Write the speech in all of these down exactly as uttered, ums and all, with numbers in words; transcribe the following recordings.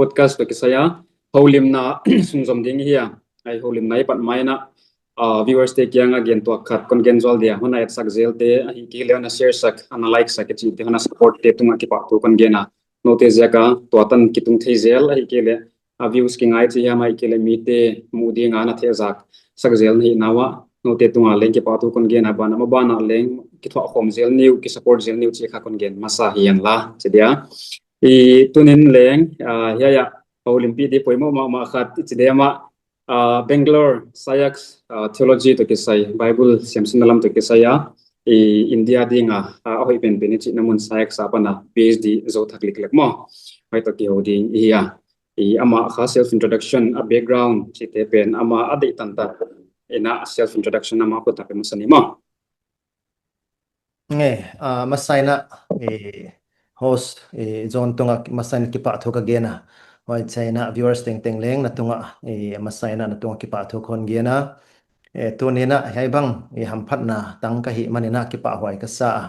podcast toh kisai a houlimna sunzom ding hi a. Hiai houlimna i pat mai in a, ah, viewers te kiang a gen tuak khat kon gen zual dia. Hon na etsak zel te, ahihkeileh hon na share sak, hon na like sak i chih te, hon na support te tungah kipahthu kon gen a. Noute ziak a tua tan kitung thei zel, ahihkeileh a views kingai chih hiam, ahihkeileh mite muh ding a na thehzak sak zel na hihna uah, noute tungah leng kipahthu kon gen a, banah maban ah leng kithuah khawm zel ni uh, kisupport zel ni uh chih kha kon gen masa hi a la, chi dia. I tuni'n leng, ah, hiai a houlimpih di poimoh mahmah khat i chi dia mah, ah, Bangalore, SAIACS, ah, theology toh kisai, Bible siamsinna lam toh kisai a, i India ding a, ah, a hoih penpen i chihna mun SAIACS apan a PhD zou thak liklek maw. Huai toh kihou ding i hi a. I amah kha self introduction, a background chihte pen amah a deih tantan in a self introduction amah khut a pe masa ni maw. Nge, ah, masa in a, eh, host, eh, John tungah masa in kipahthu ka gen a. Huaichiin a viewers tengteng leng na tungah, eh, masa in a na tungah kipahthu kon gen a. Eh, tuni'n a hiai bang, eh, hamphatna tang ka hih man in a kipahhuai ka sa a.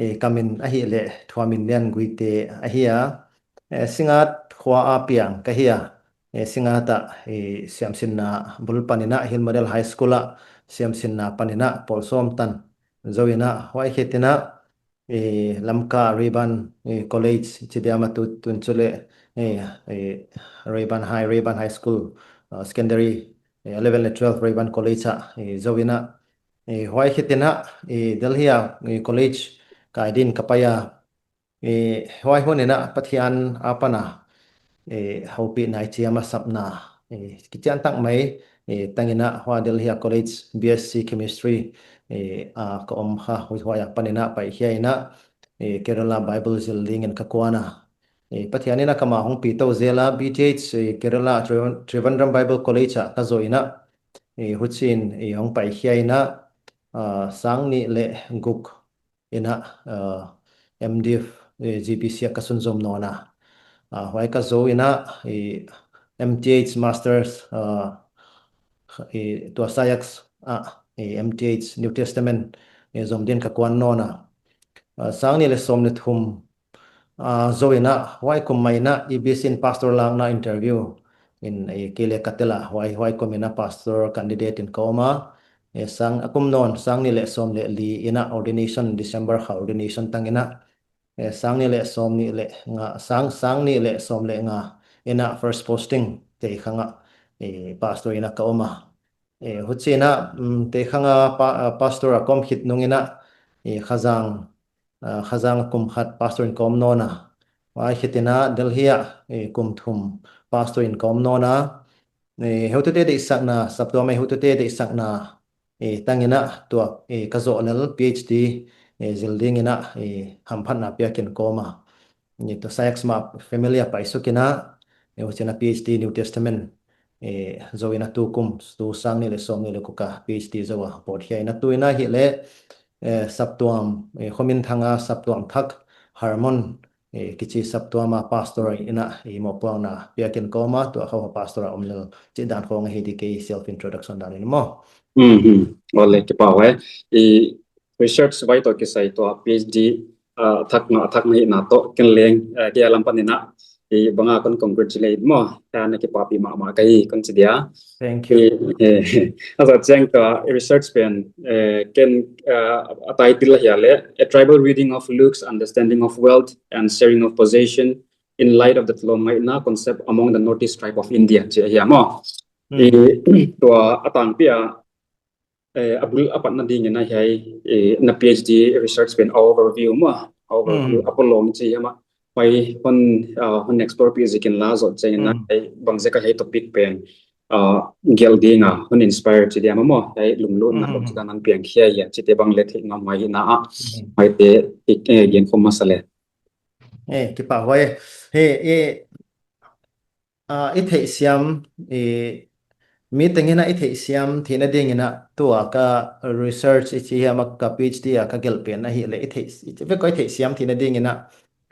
Eh, ka min ahihleh Thuaminlian Guite ahi a. Eh, Singngat khua a piang ka hi a. Eh, Singngat ah, eh, siamsinna bul pan in a Hill Model High School ah siamsinna pan in a pawl sawm tan zou in a, huai khit in a, eh, Lamka Rayburn, eh, College, chi dia mah tu, tun chu leh, eh, eh, Rayburn High, Rayburn High School, ah, secondary, eh, eleven leh twelve Rayburn College ah, eh, zou in a, eh, huai khit in a, eh, Delhi ah, eh, college kai din ka pai a, eh, huai hun in a Pathian apan a, eh, houpihna i chi a, a sapna, eh, kichian tak mai, eh, tang in a huai Delhi ah college BSc Chemistry, eh, a ka om kha, huai, huai apan in a paikhia in a, eh, Kerala Bible zil ding in ka kuan a. Eh, Pathian in a kam a hong pi tou zel a, BTh, eh, Kerala Trivan-, Trivandrum Bible College ah ka zou in a, eh, huchiin, eh, hong paikhia in a, ah, sang nih leh guk in a, ah, MDiv, eh, GBC ah ka sunzom nawn a. Ah, huai ka zou in a, eh, MTh Masters, ah, eh, tua SAIACS ah, eh, MTh New Testament, eh, zom din ka kuan nawn a. Ah, sang nih leh sawm leh thum, ah, zou in a, huai kum mai in a EBC in pastor lakna interview in, eh, kei leh ka tel a, huai, huai kum in a pastor candidate in ka om a. Eh, sang, a kum nawn, sang nih leh sawm leh li in a ordination, December kha ordination tang in a. Eh, sang nih leh sawm nih leh nga, sang, sang nih leh sawm leh nga in a first posting Teikhang ah, eh, pastor in a ka om a. Eh, huchiin a, mm, Teikhang a pa-, ah, pastor a ka om khit nung in a, eh, Khazang, ah, Khazang kum khat pastor in ka om nawn a. Huai khit in a Delhi ah, eh, kum thum pastor in ka om nawn a. Eh, heutute deihsakna, saptuam a heutute deihsakna, eh, tang in a tua, eh, ka zoh lel PhD, eh, zil ding in a, eh, hamphatna piak in ka om a. Eh, tua SAIACS mah family a paisuk in a, eh, huchiin a PhD New Testament, eh, zou in a tukum, tu sang nih leh sawm nih leh guk a PhD zou a pawt khia in a, tu in a ahihleh, eh, saptuam, eh, Khominthang a saptuam thak Harmon, eh, kichi saptuam a pastor in a, eh, mohpuakna piak in ka om a, tua khawng a pastor a om lel chih dan khawng ahi di, kei self introduction dan in maw. Mhm. Ole, kipahhuai. I research vai toh kisai tua PhD, ah, thak nga, thak nga hihna toh ken leng, ah, kei a lam pan in a, i bang a kon congratulate maw. Ka na kipahpih mahmah ka hi kon chi dia. Thank you. Eh, eh, a zat chiang tua research pen, eh, ken, ah, a title ahihleh, A Tribal Reading of Luke's Understanding of Wealth and Sharing of Possession in Light of the Tolomite Concept Among the Northeast Tribe of India, chih ahi a maw. Hmm. Eh, tua a tangpi a, eh, a bul a patna ding in a hiai, eh, na PhD research pen overview maw, overview, hmm, a polong chih hiam a. Huai hon, ah, hon explore pih zikin la zot chiang in a, hmm, hiai bangziak a hiai topic pen, ah, gelh ding a hon inspire chih dia maw, hiai lunglutna, hmm, lom, hmm, chih dan hon piang khia hia, chihte bang leh theih ngam huai hi in a, hmm, huaite, eh, gen khawm masa leh. Eh, kipahhuai. He, eh, ah, i theihsiam, eh, mi tengin a i theihsiam theihna ding in a tua ka research i chi hiam a ka PhD a ka gelh pen ahihleh i theih, i vek ko i theihsiam theihna ding in a.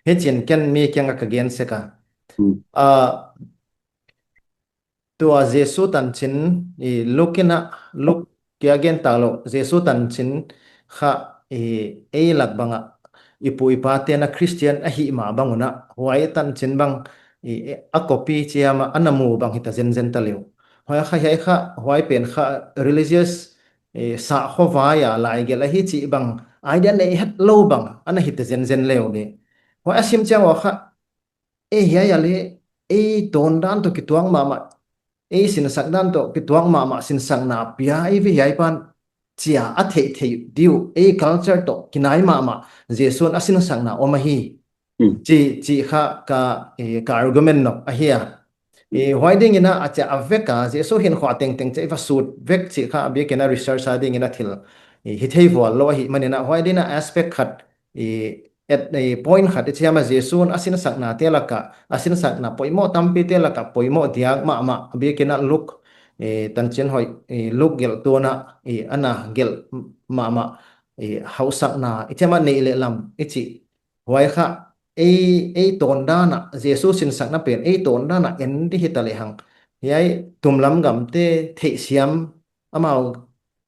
Hichiin ken mi kiang a ka gen sek a. Hmm. Ah, tua Jesu tanchin, i Luke in a, Luke kia gen ta lou, Jesu tanchin kha, i ei lak bang a, i pu i pa te'n a Christian ahih mah bang un a, huai tanchin bang, i, i, a copy chiam a, ana mu bang hita zenzen ta leh uh. Huai kha, hiai kha, huai pen kha religious, i, sakhaw vai a lai gelh ahi chih bang idea nei hetlou bang ana hita zenzen leh uh leh. Huai a sim chiang ua kha, ei hiai a leh, ei tawn dan toh kituak mahmah, ei sinsak dan toh kituak mahmah sinsakna pia ei ve hiai pan chia a theihtheih di uh, ei culture toh kinai mahmah Jesu'n a sinsakna om ahi. Hmm. Chih, chih kha ka, eh, ka argument nop ahi a. Eh, huai dingin a chia a vek a, Jesu hinkhua tengteng chia i va sut vek chih kha a biakin a research a dingin a thil, eh, hithei vual lou ahihmanin a, huai dingin a aspect khat, eh, at, eh, point khat i chiam a Jesu'n a sinsaknate laka, a sinsakna poimoh tampite laka poimoh diak mahmah, a biakin a Luke, eh, tanchin hoih, eh, Luke gelhtu'n a, eh, ana gelh mahmah, eh, hausakna, i chiam a neih leh lam, i chih. Huai kha, ei, ei tawn dan a, Jesu sinsakna pen, ei tawn dan a en di hita lehang. Hiai, tumlam gamte theihsiam, amau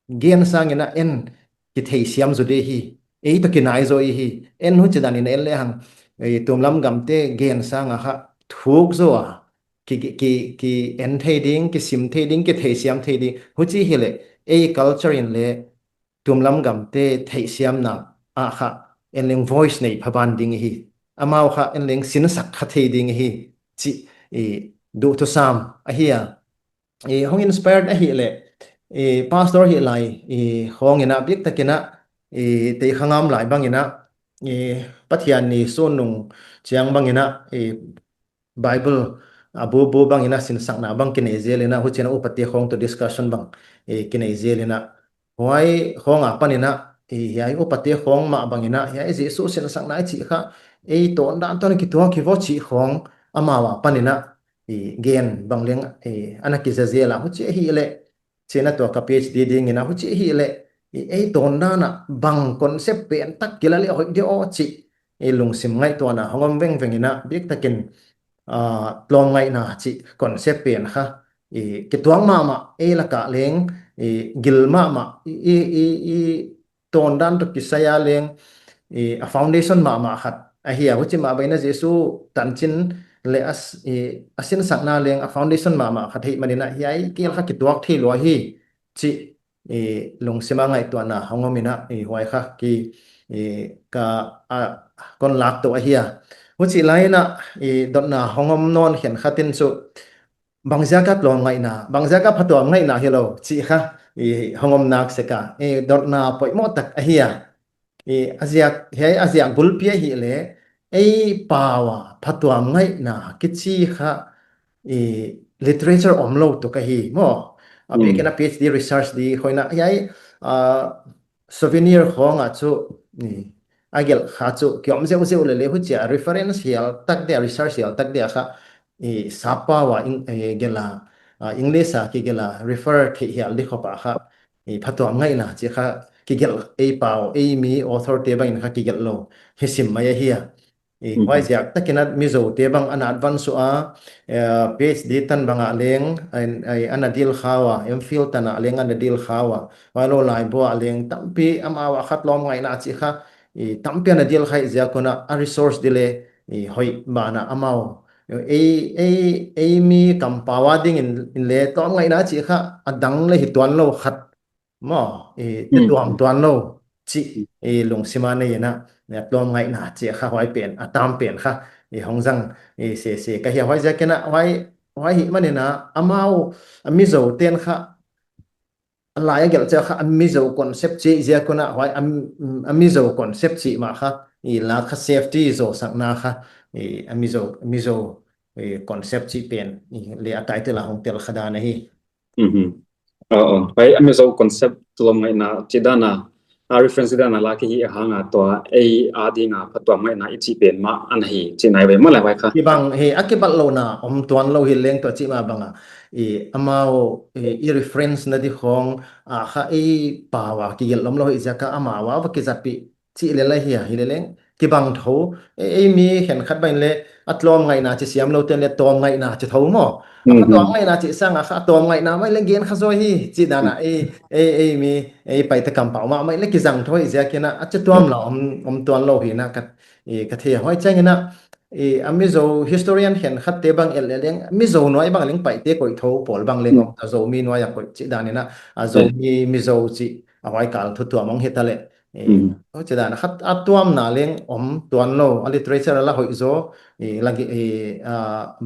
gen sangin a en kitheisiam zaw di hi. Ei toh kinai zaw i hi. En huchi danin en lehang. Ei tumlam gamte gen sang a kha thuk zaw a. Ki, ki, ki, ki en thei ding, kisim thei ding, kitheisiam thei ding. Huchi hileh, ei culture in leh tumlam gamte theihsiamna a kha en leng voice nei pha ban ding hi. Amau kha en leng sinsak kha thei ding hi. Chih, i, duhthusam ahi a. I, hong inspired ahihleh, i, pastor hih lai, i, khawng in a biktakin a, i, tei khangam lai bangin a, i, Pathian ni sun nung chiang bangin a, i, Bible a bubu bangin a sinsakna bang kinei zelin a, huchiin a upate khawng toh discussion bang, i, kinei zelin a. Huai khawng a panin a, i, hiai upate khawng mah bangin a, hiai Jesu sinsakna i chih kha, ei tawn dan toh kituak hi vo chih khawng amau a panin a, i, gen bang leng, i, ana kiza zel a, huchi ahihleh, chi'n a tua ka PhD dingin a huchi ahihleh, i, ei tawn dan a bang concept pen tak kila leh hoih di aw chih, i, lungsim ngaihtuahna hong om vengveng in a biktakin, ah, tlawmngaihna chih concept pen kha, i, kituak mahmah, ei laka leng, i, gil mahmah, i, i, i, i, tawn dan toh kisai a leng, i, a foundation mahmah khat ahi a, huchi mah bangin a Jesu tanchin leh a s-, i, a sinsakna leng a foundation mahmah khat ahihmanin a hiai kel kha kituak thei lua hi chih, i, lungsim a ngaihtuahna hong om in a, i, huai kha ki, i, ka, a, kon lak toh ahi a. Huchi lai in a, i, dotna hong om nawn khenkhat in chu, bangziak a tlawmngaihna, bangziak a phatuamngaihna hilou chih kha, i, hong om nak sek a, i, dotna poimoh tak ahi a. I, a ziak, hiai a ziak bulpi ahihleh, ei pau a phatuamngaihna kichi kha, i, literature omlou tuk ahi maw. A, mm, biakin a PhD research di hoihna, hiai, ah, Souvenir khawng a chu, i, a gelh kha chu kiom zeuhzeuh leh leh huchia reference hial tak dia, research hial tak dia kha, i, sappau a, eng-, i, gelh a, a, English a kigelh a refer theih hial di khop a kha, i, phatuamngaihna chih kha kigelh, ei pau, ei mi author te bangin kha kigelh lou hi sim mai ahi a. I, mhm, huaiziak takin a Mizo te bang ana advance ua, eh, PhD tan bang a leng, ai, ai, ana dil kha ua, MPhil tan a leng ana dil kha ua, huailou laibu a leng tampi amau a kha tlawmngaihna chih kha, i, tampi ana dil kha ziak un a, a resource di leh, i, hoih ban a amau. Ei, ei, ei mi kampau a dingin, in leh tlawmngaihna chih kha a dang leh hi tuanlou khat maw, i, te, mm, tuam tuanlou chih, i, lungsim a nei in a, i, tlawmngaihna chih kha huai pen, a tam pen kha, i, hong zang, i, sese ka hi a, huaiziakin a, huai, huai ahihmanin a, amau, a Mizo ten kha, a lai a gelh chiang kha, a Mizo concept chih ziak un a, huai, a, a Mizo concept chih mah kha, i, la kha safety zaw sakna kha, i, a Mizo, Mizo, i, concept chih pen, i, leh a title a hong tel kha dan ahi. Mhm. Oh, oh. Huai a Mizo concept tlawmngaihna chih dan a, a reference dan a lak hi ahihhang a tua, ei a ding a phatuamngaihna i chih pen mah ana hi chih nai ve maw leh huai kha. Kibang hi, a kibatlouhna om tuanlou hi leng tua chih mah bang a. I, amau, i, i reference na di khawng a kha ei pau a kigelh omlou hi ziak a amau a va kizatpih chih leh lai hi a, hileh leng kibang thou, ei, ei mi khenkhat bangin leh, a tlawmngaihna chih siamlou ten leh tawmngaihna chih thou maw. A, mhm, phatuamngaihna chih sang a kha tawmngaihna mah leng gen kha zaw hi, chih dan a, ei, ei, ei mi, ei Paite kampau mah, mah leh kizang thou hi ziakin a, a chituam la om, om tuanlou hi in a ka, i, ka thei a huai chiangin a, i, a Mizo historian khenkhat te bang el leng, Mizo nuai bang leng paite koih thou pawl bang leng om ta, Zomi nuai a koih chih dan in a, a Zomi Mizo chih a huai kal thu tuam hong hi ta leh. I, huchi dan a khat a tuamna leng om tuan lou, a literature a la hoih zaw, i, lagi, i, a,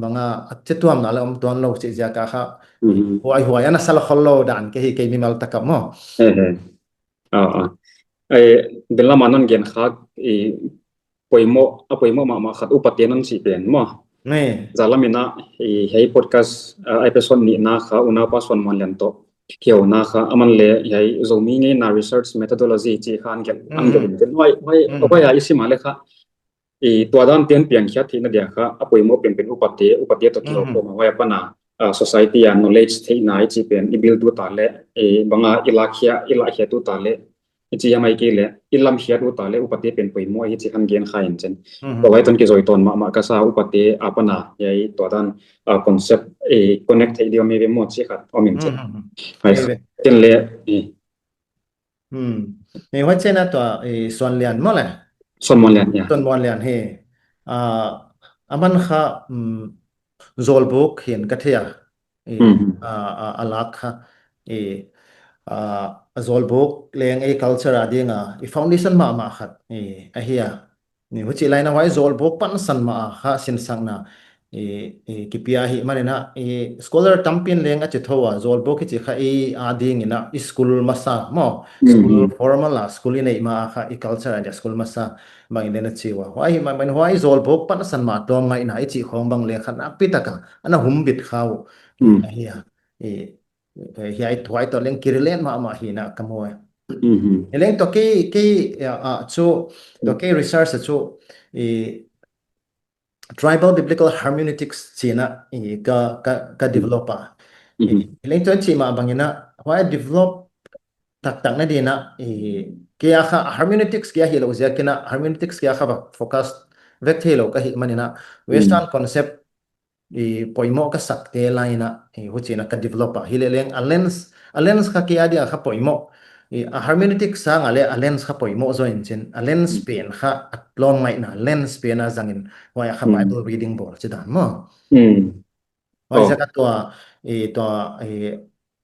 bang a, a chi tuamna leng om tuan lou chih ziak a kha, huai huai ana sal khol lou dan ke hi kei mimal tak a maw. Aw, aw. Ei, den lam a non gen kha, i, poimoh, a poimoh mahmah khat upate non chih pen maw. Zan lam in a, i, hiai podcast, a, episode nihna kha, unaupa Suanmuanlian toh kihouna kha, aman leng hiai Zomi ngeina research methodology chih kha an gen, an gen in. Huai, huai, huai a i sim a leh kha, i, tua dan ten piankhiat theihna dia kha, a poimoh penpen upate, upate toh kihou khawm a, huai apan a, a, society a knowledge theihna i chih pen, i build ut a leh, i, bang a i lakhia, i lakhia ut a leh, i chih a mai kei leh, i lamkhiat ut a leh, upate pen poimoh hi chih khan gen kha in chin. Tua huai toh kizui tawn mahmah ka sa upate apan a, hiai tua dan, a, concept, i, connect theih di om hi ve maw chih khat om in chin. Huai kha. Tin leh, i, Hmm. Ni huai chiang a tua, eh, Suanlian maw leh? Suanmuanlian, ya. Suanmuanlian hi. Ah, aman kha, mm, zawlbuk hi'n ka thei a. Eh, ah, ah, a lak kha. Eh, ah, a zawlbuk leng ei culture a ding a, i foundation mahmah khat. Eh, ahi a. Ni huchi lai in a huai zawlbuk pansan mah a kha sinsakna, i, i, kipia hi man in a, i, scholar tampi'n leng a chi thou a, zawlbuk i chih kha i, a ding in a, i school masa maw, school formal a, school i neih ma a kha, i culture a dia school masa, bang in leng a chi ua. Huai hi man, man huai zawlbuk pansan mah tawm ngaihna, i chih khong bang leng kha nakpi tak a, ana humbit kha uh. Ahi a, i, eh, hiai tuai toh leng ki relate mahmah hi'n a ka mu e. Hi leng toh kei, kei, eh, ah, chu, toh kei research a chu, i, tribal biblical hermeneutics chih in a, i, ka, ka, ka develop a. I, hi leng toh chih mah bang in a, huai develop taktak na di in a, i, kei a kha hermeneutics kia hilou ziak in a, hermeneutics kia kha va focus vek theilou ka hih man in a, Western concept i poimoh ka sak te lai in a, i huchi in a ka develop a. Hi leh leng a lens, a lens kha kei a dia kha poimoh. I a hermeneutic sang a leh a lens kha poimoh zaw in chin. A lens pen kha a lawm ngaihna, lens pen a zang in huai a kha Bible reading bawl chih dan maw. Huai ziak a tua, i tua, i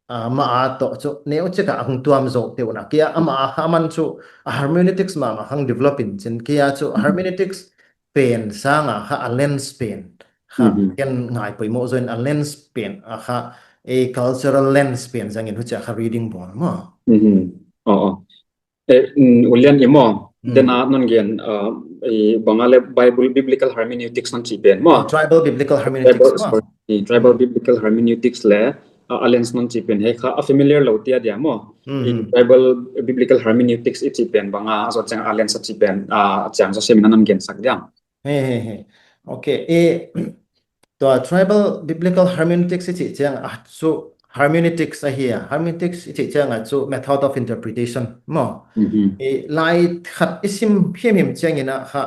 a, ama toh chu neu chik a hong tuam zou te uh na. Kei a ama kha aman chu a hermeneutics mahmah hong develop in chin. Kei a chu a hermeneutics pen sang a kha a lens pen kha ken ngai poimoh zaw in a lens pen a kha ei cultural lens pen zang in huchi a kha reading bawl maw. Aw, aw. Eh, mm, U Lian i maw, den a non gen, ah, i bang a leh Bible, biblical hermeneutics non chih pen maw. Tribal biblical hermeneutics maw. Sorry, i tribal biblical hermeneutics leh, ah, a lens non chih pen hi kha a familiar lou te a dia maw. I tribal biblical hermeneutics i chih pen bang a, a zaw chiang a lens a chih pen, ah, a chiang zaw sem in a non gen sak diam. He, he, he. Okay, e, tua tribal biblical hermeneutics i chih chiang a chu hermeneutics ahi a. Hermeneutics i chih chiang a chu method of interpretation maw. I lai khat i sim himhim chiang in a kha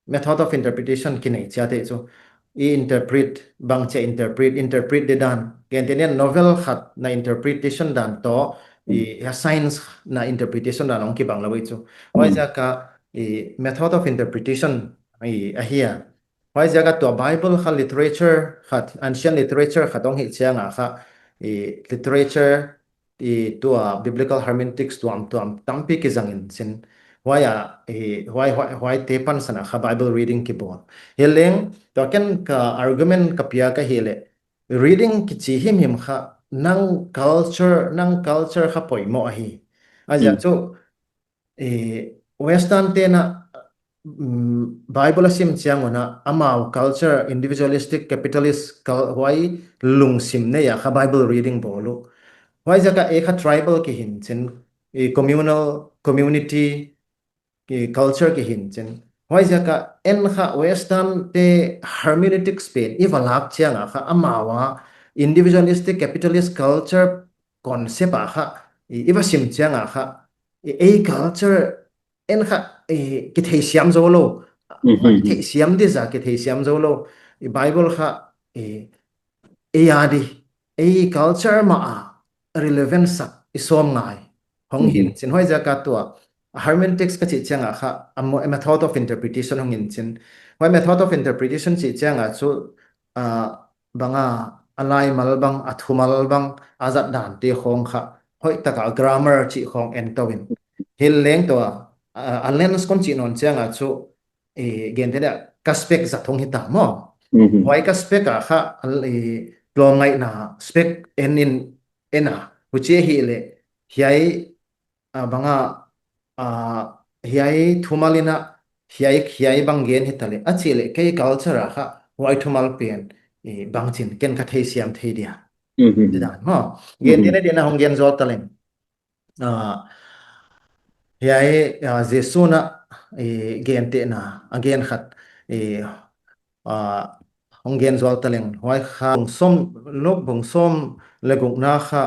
method of interpretation kinei chiat e chu. I interpret, bang chia interpret, interpret di dan. Ken te nian novel khat na interpretation dan toh, i a science na interpretation dan hong kibang lou i chu. Huai ziak a i method of interpretation i ahi a. Huai ziak a tua Bible kha literature khat, ancient literature khat hong hih chiang a kha, i literature, i tua biblical hermeneutics tuamtuam tampi kizang in chin. Huai a, i huai, huai, huai te pansan a kha Bible reading kibawl. Hi leng, tua ken ka argument ka pia ka hih leh, reading kichi himhim kha, nang culture, nang culture kha poimoh ahi. A ziak chu, eh, Western te'n a, mm, Bible a sim chiang un a, amau culture, individualistic, capitalist, cul-, huai lungsim nei a kha Bible reading bawl uh. Huai ziak a ei kha tribal kihi in chin, i communal, community, i culture kihi in chin. Huai ziak a en kha Western te hermeneutics pen i va lak chiang a kha amau a individualistic, capitalist culture concept a kha, i, i va sim chiang a kha, i, ei culture en kha, i, kitheisiam zou lou. Kitheisiam di zah, kitheisiam zou lou. I Bible kha, i, ei a di, ei culture mah a relevant sak i sawm ngai. Hong hi in chin huai ziak a tua. Hermeneutics ka chih chiang a kha, a mo-, a method of interpretation hong hi in chin. Huai method of interpretation chih chiang a chu, ah, bang a, a laimal bang, a thumal bang, a zat dan te khong kha, hoihtaka grammar chih khong en tou in. Hileleng tua, ah, a lens kon chih nawn chiang a chu, eh, gente dia ka spec zat hong hita maw. Mhm. Huai ka spec a kha, al-, eh, lawmngaihna spec en in, en a, huchi hileh, hiai, ah, bang a, ah, hiai thumal in a, hiai, hiai bang gen hitaleh, a chih leh kei culture a kha, huai thumal pen, eh, bangchin, ken ka theisiam thei dia. Mhm. Ti dan, maw. Gen Mhm. tena dena hong gen zual taleng. Ah, hiai, ah, Jesu'n a, eh, gentehna, a gen khat, eh, ah, hong gen zual taleng. Huai kha bung sawm, Luke bung sawm leh gukna kha,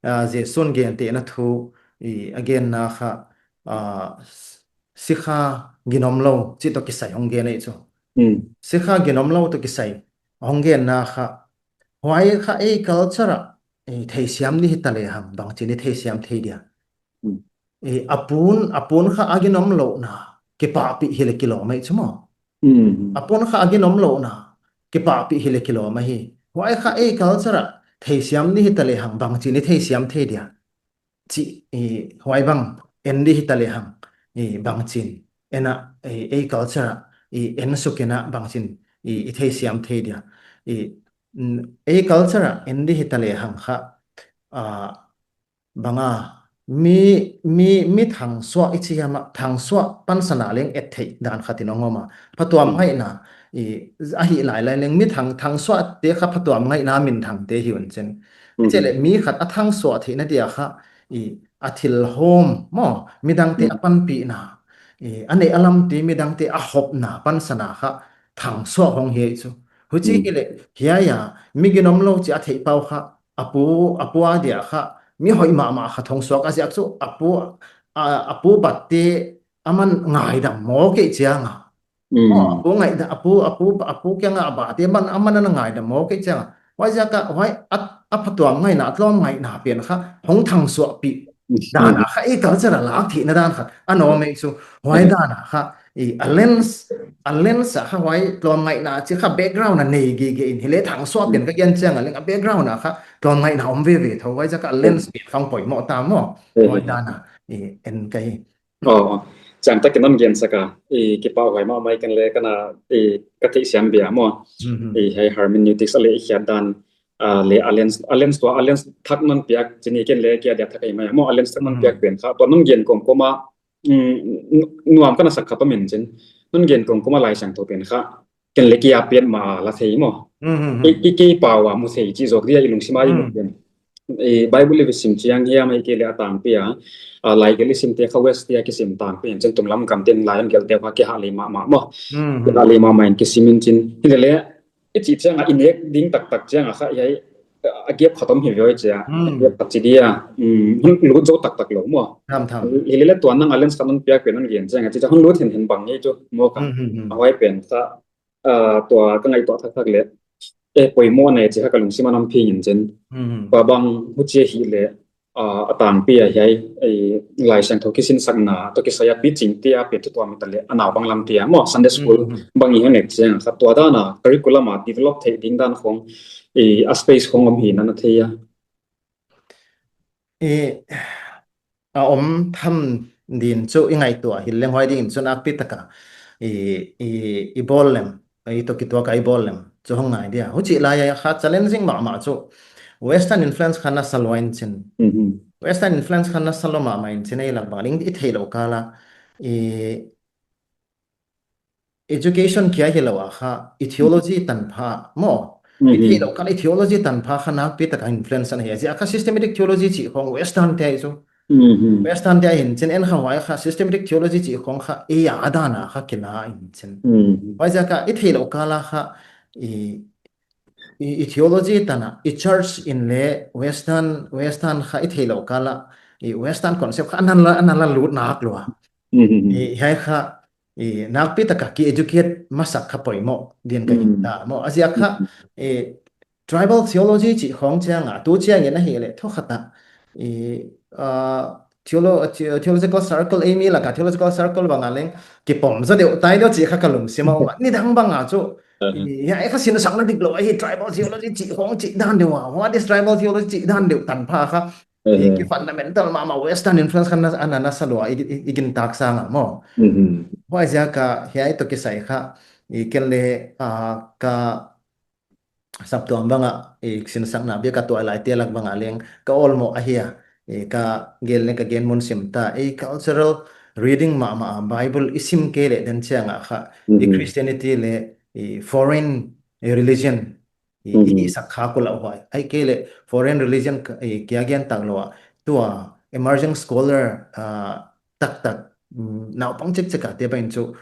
ah, Jesu'n gentehna thu, eh, a genna kha, ah, sikha ginomlou, chih toh kisai hong gen ahi chu. Mm. Sikha ginomlou toh kisai hong genna kha, huai kha ei culture a, eh, theisiam ni hitaleh hang, bangchin i theisiam thei dia. Mm. Eh, a pun, a pun kha a ginomlouhna, kipahpih hileh kilawm ahi chu maw. Mm. A pun kha a ginomlouhna, kipahpih hileh kilawm ahi. Huai kha ei culture a, theisiam ni hitaleh hang, bangchin i theisiam thei dia. Chih, eh, huai bang, en di hitaleh hang, eh, bangchin. En a, eh, ei culture a, eh, en suk in a bangchin, eh, i theisiam thei dia. Eh, mm, ei culture a, en di hitaleh hang kha, ah, bang a, mi, mi, mi thangsuah i chi hiam a, thangsuah pansan a leng et theih dan khat in hong om a. Phatuam Mm. ngaihna, i, a hih lailai leng mi thang, thangsuah te kha phatuam ngaihna minthang te hi un chin. Mm. Chih leh mi khat a thangsuah theihna dia kha, i, a thil hawm, maw, midangte Mm. a panpihna, i, a neih a lamte midangte a hopna pansan a kha, thangsuah hong hi chu. Huchi Mm. hileh, hiai a, mi ginomlou chih a theih pau kha, a pu, a pu a dia kha, mi hoih mahmah kha thong suak a ziak chu, a pu, a, a pu batte, aman ngaidam maw kei chiang a. Mm. Oh, a pu ngaidam, a pu, a pu, a pu kiang a bate man, aman ana ngaidam maw kei chiang a. Huai ziak a, huai a, a phatuam ngaihna, a lawmngaihna pen kha, hong thangsuahpih. Mm. Dan a kha, i culture a lak theihna dan kha, a nawm ei chu. Huai Mm. dan a kha, i a lens, a lens a kha huai lawmngaihna chih kha background a nei gige in hileh thangsuah pen Mm. ka gen chiang a leng a background a kha lawmngaihna om veve thou huai ziak a lens Mm. pen kha poimoh ta maw. Mm. Huai dan a, i en ka hi. Oh, chiang takin non gen sak a, i kipahhuai mahmah i ken leh kana, i ka theisiam bia maw. Mhm. I hiai hermeneutics a leh i khiat dan, a leh a lens, a lens tua, a lens thak non piak, chih ni ken leh kia dia thak ei mai maw, a lens thak non Mhm. piak pen kha, tua non gen kawmkawm a, mm, nu-, nuam kana sak kha pa min chin. Non gen kawmkawm a Laisiangthou pen kha, ken leh kia pian ma la thei maw. Mhm. Kei, kei, kei pau a mu thei chih zawk dia i lungsim a i mu Mm. pen. I Bible i sim chiang hiam ahihkeileh a tangpi a, a, Laigelh i sim te kha West te a kisim tangpi in chin, tunglam gam te'n Lai hon gelh te kha kihah lei mahmah maw. Mhm. Kihah lei mahmah in kisim in chin. Hileleh, i chih chiang a i nek ding taktak chiang a kha hiai, a gap khat om hi ve oi chia, a Mm. gap khat chi dia, mm, hon lut zou taktak lou maw. Tham, tham. Hileleh tua nang a lens khat non piak pen non gen chiang a chih chiang hon lut henhen bang hi chu maw ka. Mm, mm, mm. A huai pen kha, ah, tua ka ngaihtuah thakthak leh, eh, poimoh nei chih kha ka lungsim a om phing in chin. Mm. Tua bang huchi hileh, ah, a tangpi a hiai, eh, Laisiangthou kisinsakna toh kisai a pi ching te a pen thu tuam hitaleh, a naupang lam te a maw, Sunday school Mm. bang i hon et chiang kha tua dan a curriculum a develop theih ding dan khong, eh, a space khong om hi na na thei a. I, a om tham din chu i ngaihtuah hileng huai ding in chu nakpi taka i, i, i bawl lem, i toh kituak a i bawl lem chu hong ngai dia. Huchi lai a kha challenging mahmah chu Western influence kha nasa lua in chin. Mhm. Western influence kha nasa lua mahmah in chin ei lak bang ding i theilou kal a i education kia hilou a kha, i theology tanpha maw. I Mhm. theilou kal i theology tanpha kha nakpi taka influence ana hi a. Ziak kha systematic theology chih khong Western te ahi chu. Mhm. Western te ahi in chin en kha huai kha systematic theology chih khong kha ei a dan a kha kila in chin. Mhm. Huai ziak a i theilou kal a kha i, i, i theology tan a, i church in leh Western, Western kha i theilou kal a, i Western concept kha ana la, ana la lut nak lua. Mhm. I hiai kha, i, nakpi taka ki educate masak kha poimoh din ka Mm. gingta maw. A ziak kha, Mm. i, tribal theology chih khong chiang a, tu chiang in ahih leh, thu khat a, i, ah, theolo-, the-, theological circle, ei mi laka theological circle bang a leng kipom zaw deuh tai deuh chih kha ka lungsim a om a. Nidang bang a chu, hiai kha sinsakna diklou ahi, tribal theology chih khong chih dan deuh a, what is tribal theology chih dan deuh tanpha kha, ki fundamental mahmah Western influence kha ana, ana sa lua i, i, i gintak sang a maw. Huaiziak a hiai toh kisai kha, i ken leng, ah, ka saptuam bang a, i sinsakna bia ka tuailaite lak bang a leng ka awlmoh ahi a, i ka gel leng ka gen mun sim ta, i cultural reading mahmah a Bible i sim kei leh den chiang a kha, i Christianity leh i foreign, i religion, i, i sak kha kul a huai. Ahihkeileh foreign religion ka, i kia gen tak lou a, tua emerging scholar, ah, taktak, mm, naupang chekchek a te bang in chu,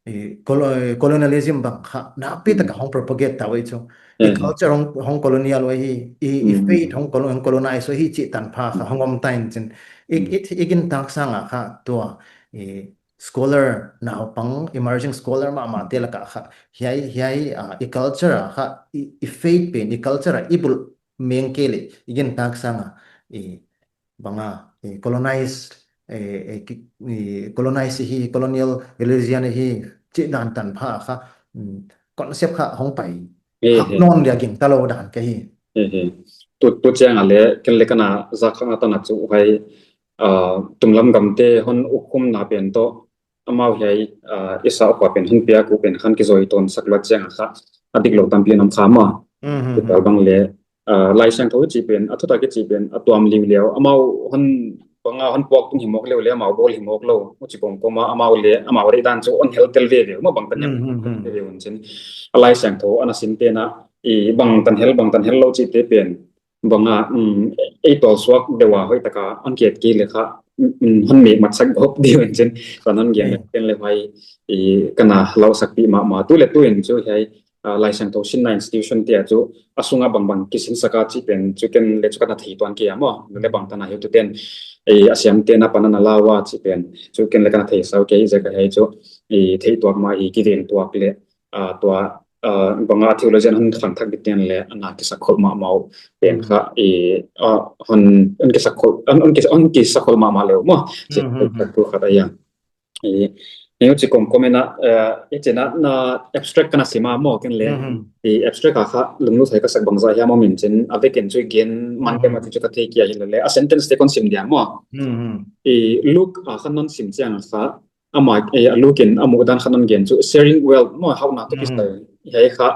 i colo-, colonialism bang kha nakpi taka hong propagate ta uh ahi chu. I culture hong, hong colonial uh ahi, i, i faith hong colo-, hong colonize uh ahi chih tanpha kha hong om ta in chin. I, i, i gintak sang a kha tua, i scholar naupang, emerging scholar mahmah te laka kha, hiai, hiai, ah, i culture a kha, i, i faith pen, i culture a i bul meng kei leh, i gintak sang a, i bang a, i colonize, i, i ki-, i colonize hi, colonial religion hi, chih dan tanpha kha, mm, concept kha hong pai hak nawn dia gingta lou dan ka hi. Tu, tu chiang a leng, ken leng ka na zak kha nga ta na chu huai, ah, tunglam gamte hon ukhumna pen toh, amau hiai, ah, Isa upa pen hon piak uh pen khan kizui tawn sak lua chiang a kha, a diklou tampi a om kha maw. Ti tal bang leng, ah, Laisiangthou chih pen, a thutak i chih pen, a tuam liuliau, amau hon, bang a hon puak tung hi mawk leh leng, amau bawl hi mawk lou, huchi kawmkawm a, amau leng, amau deihdan chu hon hel tel veve uh maw, bangtan hel veve uh chin. A Laisiangthou ana simte'n a, i bangtan hel, bangtan hel lou chihte pen, bang a, um, ei tawlsuak deuh a hoihtaka hon kiet kei leh kha, um, um, hon meh matsak gawp deuh in chin, ka hon gen leh, ken leng huai, i ka na lau sakpih mahmah, tu leh tu in chu hiai, ah, Laisiangthou sinna institution te a chu, a sung a bangbang kisinsak a chih pen, chu ken leng chu ka na thei tuan kei a maw, leh bangtan a hiai tute'n, i a siamte'n apan ana lau a chih pen, chu ken leng ka na thei sau kei ziak a hiai chu, i theih tuak mah i kiveng tuak leh, ah, tua, ah, bang a theologian hon khangthak dingte'n leng ana kisakhol mahmah uh pen kha, i, ah, hon, hon kisakhol, hon, hon kis-, hon kisakhol mahmah leh uh maw. Chih tu khat ahi a. I, i huchi kawmkawm in a, eh, i chin a na abstract ka na sim a maw ken leng. I abstract a kha lunglut thei ka sak bangzah hiam om in chin, a vekin chu i gen man kei mah chu ka thei kei a, hileleng a sentence te kon sim dia maw. I Luke a kha non sim chiang a kha, amah, eh, a Luke in a muhdan kha non gen chu, sharing wealth maw, hauhna toh kisai. Hiai kha,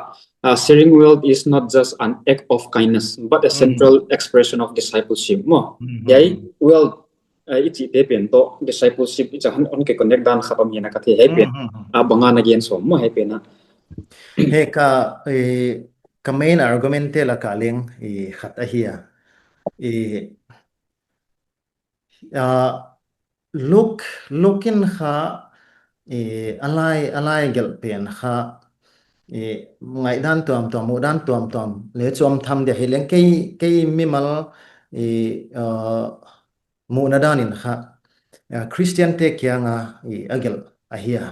ah, sharing wealth is not just an act of kindness, but a central expression of discipleship maw. Hiai wealth, eh, i chihte pen toh discipleship i chih hon, hon kiconnect dan khat om hi'n a ka thei hiai pen. Ah, bang a na gen sawm maw hiai pen a. Hiai ka, eh, ka main argument te laka leng, eh, khat ahi a. Eh, ah, Luke, Luke in kha, eh, a lai, a lai gelh pen kha, eh, ngaihdan tuamtuam, muhdan tuamtuam leng chu om tham dia hileng kei, kei mimal, eh, ah, muhna dan in kha, ah, Christian te kiang a, eh, a gelh ahi a.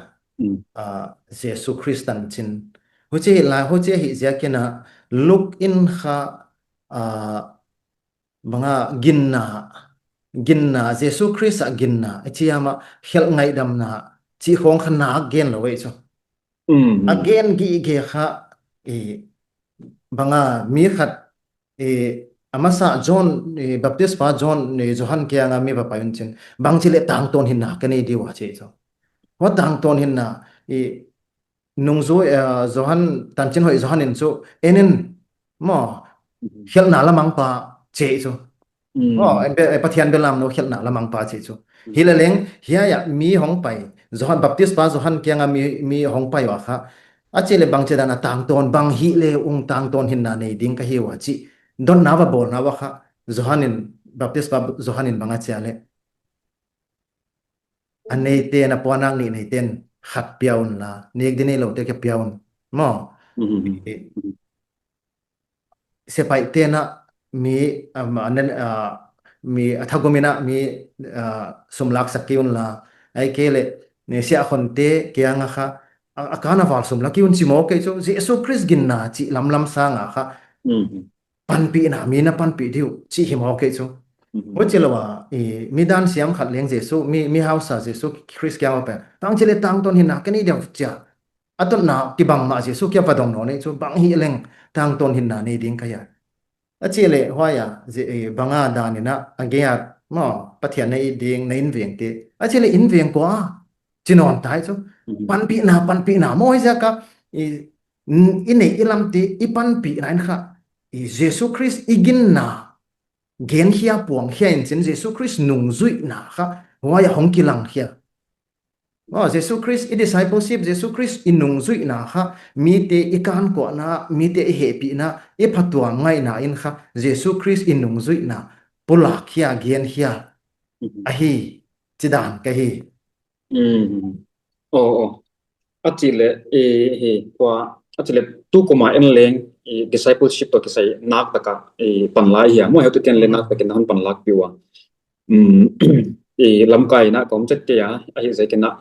Ah, Jesu Khrist tanchin. Huchi leh, huchi ahih ziakin a Luke in kha, ah, bang a ginna, ginna, Jesu Khrist a ginna, i chih a mah khelh ngaihdamna, chih khong kha nak gen lou ei chu. A gen gige kha, i, bang a mi khat, i, a masa John, i, Baptist pa John, i, Johan kiang a mi va pai un chin. Bangchi leh tangtawn hinna ka nei di ua chi chu. Huai tangtawn hinna, i, nungzui, eh, Johan, tanchin hoih Johan in chu, en in, maw, khelhna lamang pa chi chu. Maw, en be, eh, Pathian belamnou khelhna lamang pa chi chu. Hileleng, hiai a mi hong pai, Johan, Baptist pa Johan kiang a mi, mi hong pai ua kha. A chih leh bangchi dan a tangtawn, bang hileh ung tangtawn hinna nei ding ka hi ua chi. Dotna va bawlna ua kha, Johan in, Baptist pa Johan in bang a chi a leh. A neite'n, a puannak nih neite'n khat pia unla, nek di neiloute kha pia un. Maw. Sepaihte na mi, um, a nen, ah, mi a thagum in a mi, ah, sum laksak kei unla. Ahihkeileh, ne siahkhonte kiang a kha, a, a carnival sum la kei un chi maw kei chu, Jesu Khrist ginna chih lamlam sang a kha. Panpihna, mi na panpih di uh, chih hi maw kei chu. Huchi lou a, i, mi dan siam khat leng Jesu, mi, mi hausa Jesu Khrist kiang a pen. Tang chih leh tangtawn hinna ka nei diam chia. A tawpna kibang mah Jesu kiang va dong nawn ei chu bang hileng tangtawn hinna nei ding ka hia. A chih leh huai a, Jesu, i, bang a dan in a, a gei a, maw, Pathian na it ding, na inveng te. A chih leh inveng kua, chi nawn tai chu. Panpihna, panpihna, maw huaiziak a, i, n-, i neih i lam te, i panpihna in kha, i, Jesu Khrist i ginna, genkhia puangkhia in chin Jesu Khrist nungzuihna kha, huai a hong kilang khia. Maw, Jesu Khrist i discipleship, Jesu Khrist i nungzuihna kha, mite i kankuahna, mite i hehpihna, i phatuam ngaihna in kha, Jesu Khrist i nungzuihna, pulak khia, genkhia, ahi, chi dan ka hi. Mm. Oh, oh. A chih leh, i, hi, kua, a chih leh, tu kum a en leng, i, discipleship toh kisai nak tak a, i, panla i hia. Maw, heutute en leng nak tak in hon panlak pih ua. Mm, i, Lamka in a ka om chet kei a, ahihziak in a,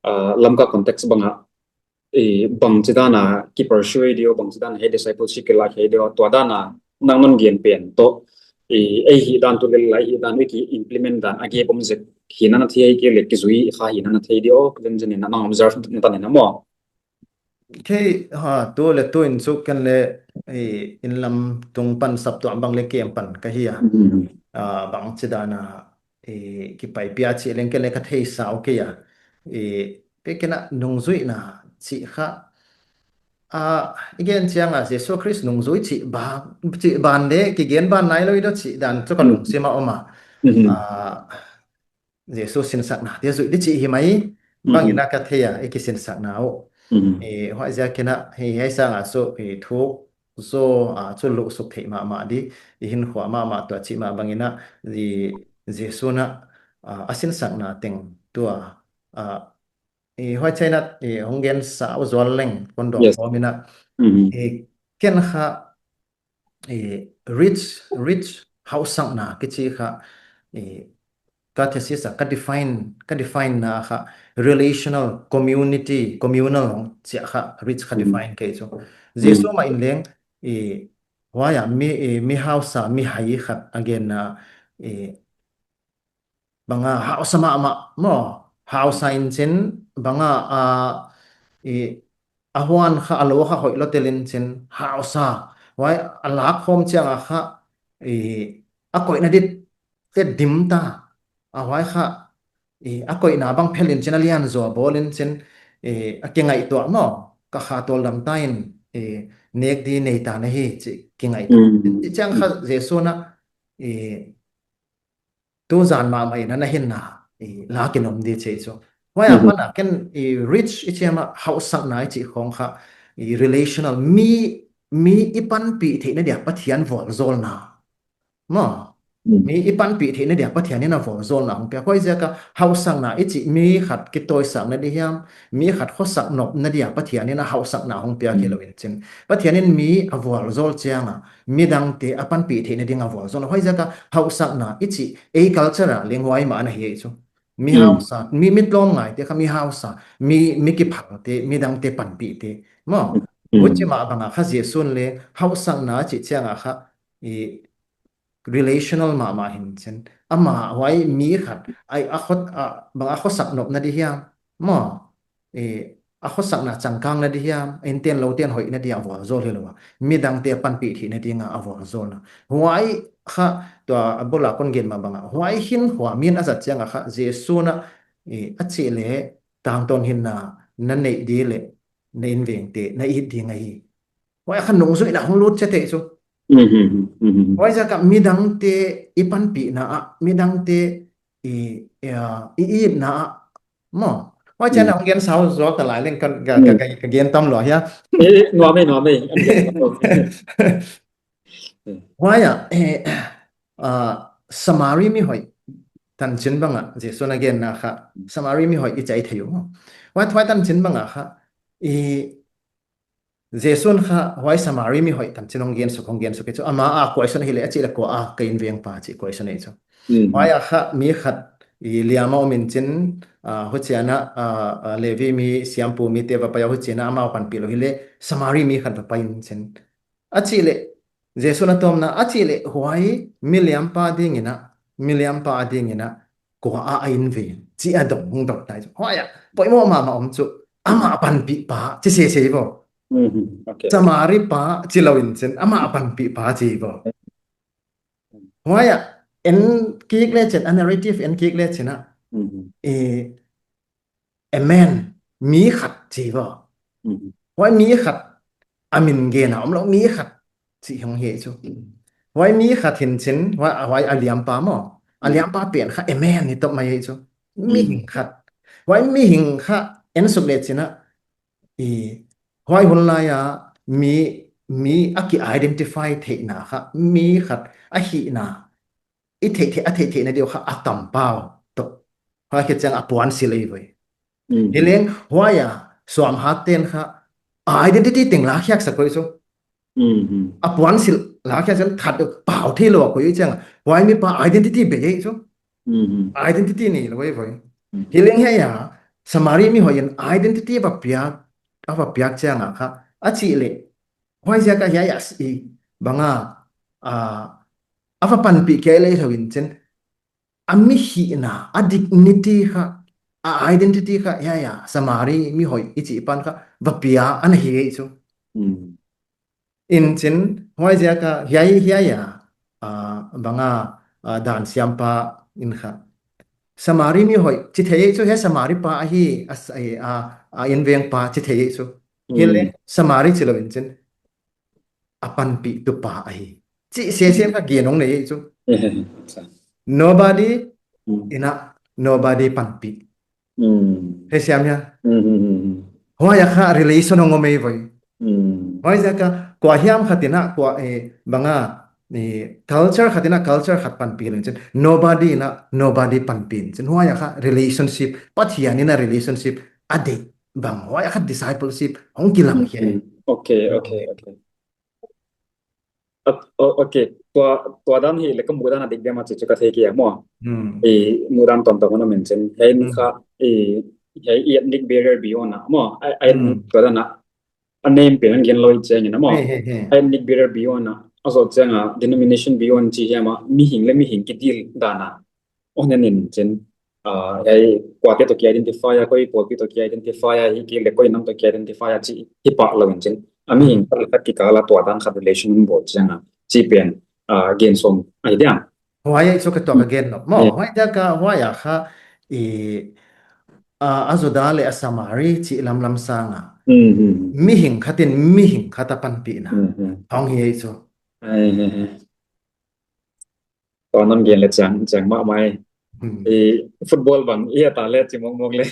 ah, Lamka context bang a, i, bangchidan a ki pursue di aw, bangchidan a hiai discipleship kilak hiai di aw, tua dan a nang non gen pen toh, i, ei hihdan tu lel lai hihdan, i ki implement dan, a gei bom zek hihna na thei kei leh kizui kha hihna na thei di aw, zenzen in a nang observe na tan in a maw. Kei, ha, tu leh tu in chu ken leh, i, inn lam tung pan saptuam bang leh kem pan ka hi a. Mm. Ah, bangchidan a, i, kipaipih a chih leng ken leh ka thei sau kei a. I, pe ken a nungzuihna chih kha. Ah, i gen chiang a Jesu Khrist nungzui chih ba, chih ban leh, kigen ban nailou i di aw chih dan chu ka lungsim a om a. Mm. Ah, Jesu sinsakna te zuih di chih hi mai, bang in a ka thei a, i kisinsakna uh. Mm. I, huaiziak in a, hi, hiai sang a chu, i, thu, zo, a, chu luh suk theih mahmah di, i hinkhua mahmah tua chih mah bang in a, i, Jesu in a, a, a sinsakna teng tua, a, i, huai chiang a, i, hong gen sau zual leng, kon dawng khawm in a, i, ken kha, i, rich, rich, hausakna kichi kha, i, ka thesis a, ka define, ka define na kha, relational, community, communal hong chia kha, rich kha define kei chu. Jesu mah in leng, i, huai a, mi, i, mi hausa, mi hai khat a gen na, i, bang a hausa mahmah maw, hausa in chin, bang a, a, i, a huan kha, a lou kha hoihlou tel in chin, hausa. Huai a lak khawm chiang a kha, i, a koihna di te dim ta. A huai kha, i, a koihna bang phel in chin a lian zaw bawl in chin, i, a kingaihtuah maw, ka kha tawldam ta in, i, nek di nei ta na hi, chih kingaihtuah. Mm. Chih chiang kha Jesu in a, i, tu zan mahmah in a na hinna, i, lak in om di chih chu. Huai a pan a ken, i, rich i chi a maw, hausakna i chih khong kha, i, relational, mi, mi i panpih theihna dia Pathian vualzawlna. Maw. Mm. Mi i panpih theihna dia Pathian in a vualzawlna hong pia. Huaiziak a hausakna i chih mi khat kitawisakna di hiam, mi khat khosak nopna dia Pathian in a hausakna hong pia kei lou in chin. Pathian in mi a vualzawl chiang a, midangte a panpih theihna ding a vualzawl. Huaiziak a hausakna i chih ei culture a leng huai mah ana hi ei chu. Mi hausa, mi, mi tlawmngaite kha mi hausa, mi, mi kiphalte, midangte panpihte. Maw. Mm. Huchi mah bang a kha Jesu in leng hausakna chih chiang a kha, i, relational mahmah hi in chin. Amah huai mi khat, ai, a khot, a, bang a khosak nopna di hiam. Maw, i, a khosakna changkangna di hiam, a inten louten hoihna di a vualzawl hilou a. Midangte a panpih theihna ding a a vualzawlna. Huai kha, tua a bul a kon gen mah bang a. Huai hinkhua min a zat chiang a kha, Jesu in a, i, a chih leh, tangtawn hinna, na neih di leh, na inveng te, na it ding ahi. Huai kha nungzuihna hong lut chiat ei chu. Mhm, mhm, mhm. Huaiziak a midangte i panpihna ah, midangte i, i, i itna ah. Maw. Huai chiang a hong gen sau zual ta lai leng ka, ka, ka, ka, ka gen tam lua hia. Eh, nuam e, nuam e. Huai a, eh, ah, Samari mi hoih tanchin bang a, Jesu in a genna kha, Samari mi hoih i chih thei uh maw. Huai, huai tanchin bang a kha, i, Jesu in kha huai Samari mi hoih tanchin hong gen suk, hong gen suk ei chu. Amah a question hileh a chih leh kua a ka invengpa chih question ei chu. Mm. Huai a kha mi khat i liam a om in chin, ah, huchiang a, ah, ah, Levi mi siampu mite va pai a huchiang a amau panpih lou hileh Samari mi khat va pai in chin. A chih leh, Jesu in a tawpna, a chih leh huai mi liampa ding in a, miliampa adingin a kua a a in ve, chih a dong hong dong tai chu. Huai a poimoh mahmah om chu, amah panpih pa chi sese hi vo. Mhm. Okay. Samari pa chi lou in chin, amah panpih pa chi vo. Huai a en kik le chin, a narrative en kik le chin a, Mhm. e, a man, mi khat chi vo. Mhm. Huai mi khat, a min gen a om lou mi khat chi hong hi chu. Huai mi khat hin chin, huai, huai a liampa maw. A Mm. liampa pen kha a man hi top mai hi chu. Mm. Mihing khat. Huai mihing kha en suk le chin a, i, huai hun lai a mi, mi a ki identify theihna kha, mi khat a hihna, i theih theih, a theih theihna diu kha a tam pau toh. Huai khit chiang a puansilh ei voi. Mm. Hileng huai a suamhat ten kha a identity teng la khiak sak koi chu. Mm, mm. A puansilh la khiak chiang that pau thei lou a koi chiang a. Huai mi pa identity bei ei chu. Mm, mm. Identity nei lou ei voi. Mm. Hileng hiai a Samari mi hoih in identity va piak, a va piak chiang a kha, a chih le. Huai ziak a hiai a si bang a, a, a va panpih kei le thou in chin. A mi hihna, a dignity kha, a identity kha, hiai a, Samari mi hoih i chih pan kha, va pia ana hi ei chu. Mm. In chin, huai ziak a, hiai, hiai a, a, bang a, a, dan siampa in kha. Samari mi hoih, chi thei ei chu, hiai Samari pa ahi, a, a, a, a inveng pa, chi thei ei chu. Hileng, Mm. Samari chi lou in chin. A panpih tu pa ahi. Chi sese kha gen hong nei ei chu. Sa. Nobody, Mm. in a nobody panpih. Mm. Hei siam hia? Mm, mm, mm, mm. Huai a kha relation hong om ei voi. Mm. Huai ziak a kua hiam khat in a kua, eh, bang a, eh, culture khat in a culture khat panpih leng chin. Nobody in a nobody panpih in chin. Huai a kha relationship, Pathian in a relationship a deih bang. Huai a kha discipleship hong kilang hiai. Mm. Okay, okay, okay. At-, o-, okay, tua, tua dan hi le ka muhdan a dik diam a chi chu ka thei kei a maw. Hmm. I muhdan tuamtuam ana mention. Hiai ni Hmm. kha, i, hiai ethnic barrier beyond a maw. I, I, Hmm. tua dan a, a name pen an gen lou chiang in a maw. He, he, he. Ethnic barrier beyond a, a zoh chiang a, denomination beyond chi hiam a, mihing le mihing kideal dan a. Hon en in chin, ah, hiai kuate toh ki identify a, koi pawlpi toh ki identify a, hi kei le koi nam toh ki identify a chi hi pah lou in chin. A mihing khat le khat kikal a tua dan khat relation bawl chiang a, chi pen, ah, gen sawm ahi diam. Huai a chu ka tuak a gen nop maw. Yeah. Huai a ka, huai a kha, i, ah, a Juda le a Samari chi lamlam sang a. Mm, mm. Mihing khat in mihing khat a panpihna. Mm, mm. Hong hi ei chu. Ai, ai, ai. Tua non gen le chiang, chiang mahmah e. Hmm. I football bang, i ata le chi mawkmawk le.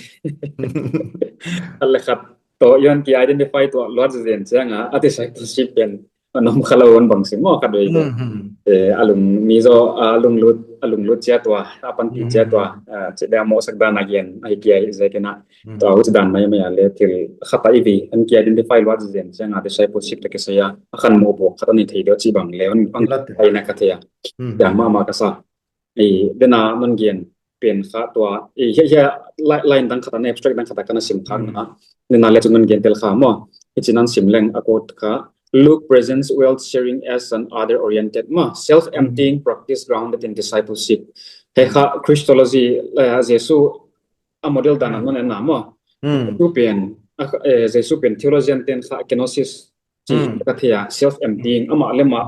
A le khat toh i hon ki identify tuah luat zen chiang a, a discipleship pen a nom kha lou hon bang sim maw khat vei. Hmm, hmm. Eh, a lungmi zaw, a lunglut, a lunglut chiat ua, a panpih Hmm. chiat ua, ah, chi dia mohsak dan a gen, ahi kei a hi zek in a. Hmm. Tua huchi dan maimai a le thil khat a i vi, hon ki identify luat zen chiang a discipleship toh kisai a, a khanmuh bawk khat a ni thei diam chih bang le, hon, hon Lat. thei na ka thei a. Hmm. Dang mahmah ka sa. I, den a non gen pen kha tua, i, hiai, hiai, li-, line dang khat a, abstract dang khat a ka na sim thak Hmm. na. Den a le chu non gen tel kha maw. Hichi non sim leng a quote kha, "Luke presents wealth sharing as an other oriented maw, self-emptying Hmm. practice grounded in discipleship." Hiai kha Christology, eh, Jesu a model dan a Hmm. non en na maw. Hmm. Jesu pen, a, eh, Jesu pen theologian ten kha kenosis chi Hmm. ka thei a, self-emptying, amah le amah,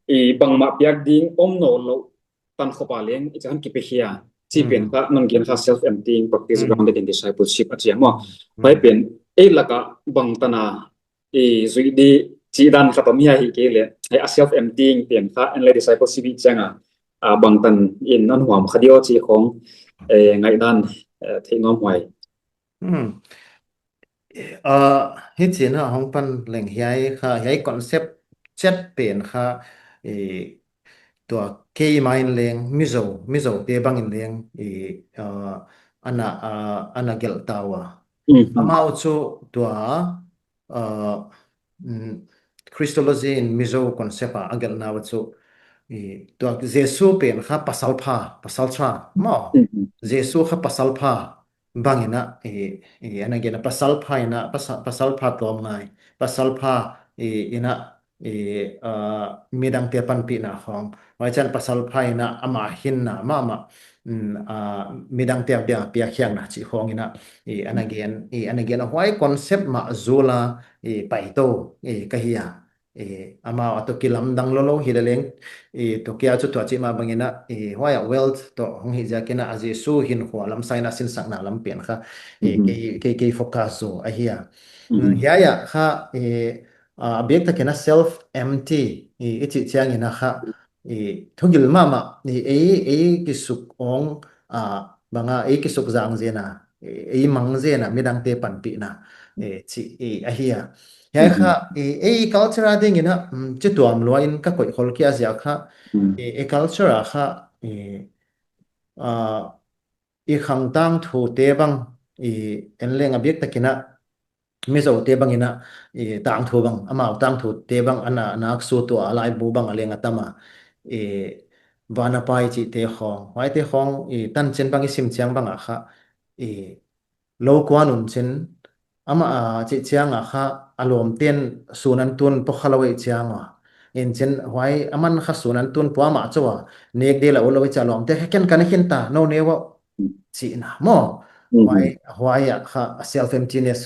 i bangmah piak ding om nawnlou tan khop a leng, i chan kipe khia. Chi Hmm. pen kha, non gen kha self-emptying, practice Hmm. grounded in discipleship a chi a maw. Hmm. Huai pen, ei lak a bangtan a, i zuih di chih dan khat om hia hi kei le, hiai a self-emptying pen kha, en le discipleship i chiang a, a bangtan in non huam kha diam chih khong, eh, ngaihdan, eh, theih nuam huai. Hmm. Ah, hichi in a hong pan leng hiai kha, hiai concept chet pen kha, eh, tua kei mai in leng Mizo, Mizo te bang in leng, eh, ah, ana, ah, ana gelh ta ua. Mhm. Amau chu tua, ah, mm, Christology in Mizo concept a, a gelhna ua chu, eh, tua Jesu pen kha pasal pha, pasal cha, maw. Mhm. Jesu kha pasal pha, bang in a, i, i, ana gen a pasal pha in a, pasa-, pasal pha tuam ngai, pasal pha, i, in a, i, a, midangte panpihna khong. Huai chiang pasal pha in a ama hinna mahmah, mm, a, midangte a bia piakkhiakna chih khong in a, i, ana gen, i, ana gen a huai concept mah zul a, i, paitou, i, ka hi a. I, amau a toh kilamdang lolo hi leleng, i, toh kia chu tua chih mah bang in a, i, huai a wealth toh hong hi ziak in a, a Jesu hinkhua lam sai in a sinsakna lam pen kha, i, Mhm. kei, kei, kei focus zaw ahi a. Mhm. Hiai ah kha, i, a, a biak tak in a self empty, i, i chih chiang in a kha, i, thugil mahmah, i, ei, ei kisuk ong, a, bang a, ei kisuk zang zen a, ei, ei mang zen a, midangte panpihna, e, chih, i, ahi a. Hiai kha, Mhm. i, ei culture a ding in a, mm, chituam lua in ka koih khol kia ziak kha, Mm. i, ei culture a kha, i, a, i khang tangthu te bang, i, en leng a biak tak in a, Mizo te bang in a, i, tangthu bang, amau tangthu te bang, ana, nak su tua, a laibu bang a leng a tam a, i, vana pai chih te khong, huai te khong, i, tanchin bang i sim chiang bang a kha, i, lou kuan un chin, ama, a, chih chiang a kha, a lawmte'n sun an tun pua kha lou ei chiang a. In chin huai aman kha sun an tun pua mah chauh a, nek di la u lou ei chia lawmte kha ken kan khin ta, nou neu a chihna maw. Mhm. Huai, huai a kha self emptiness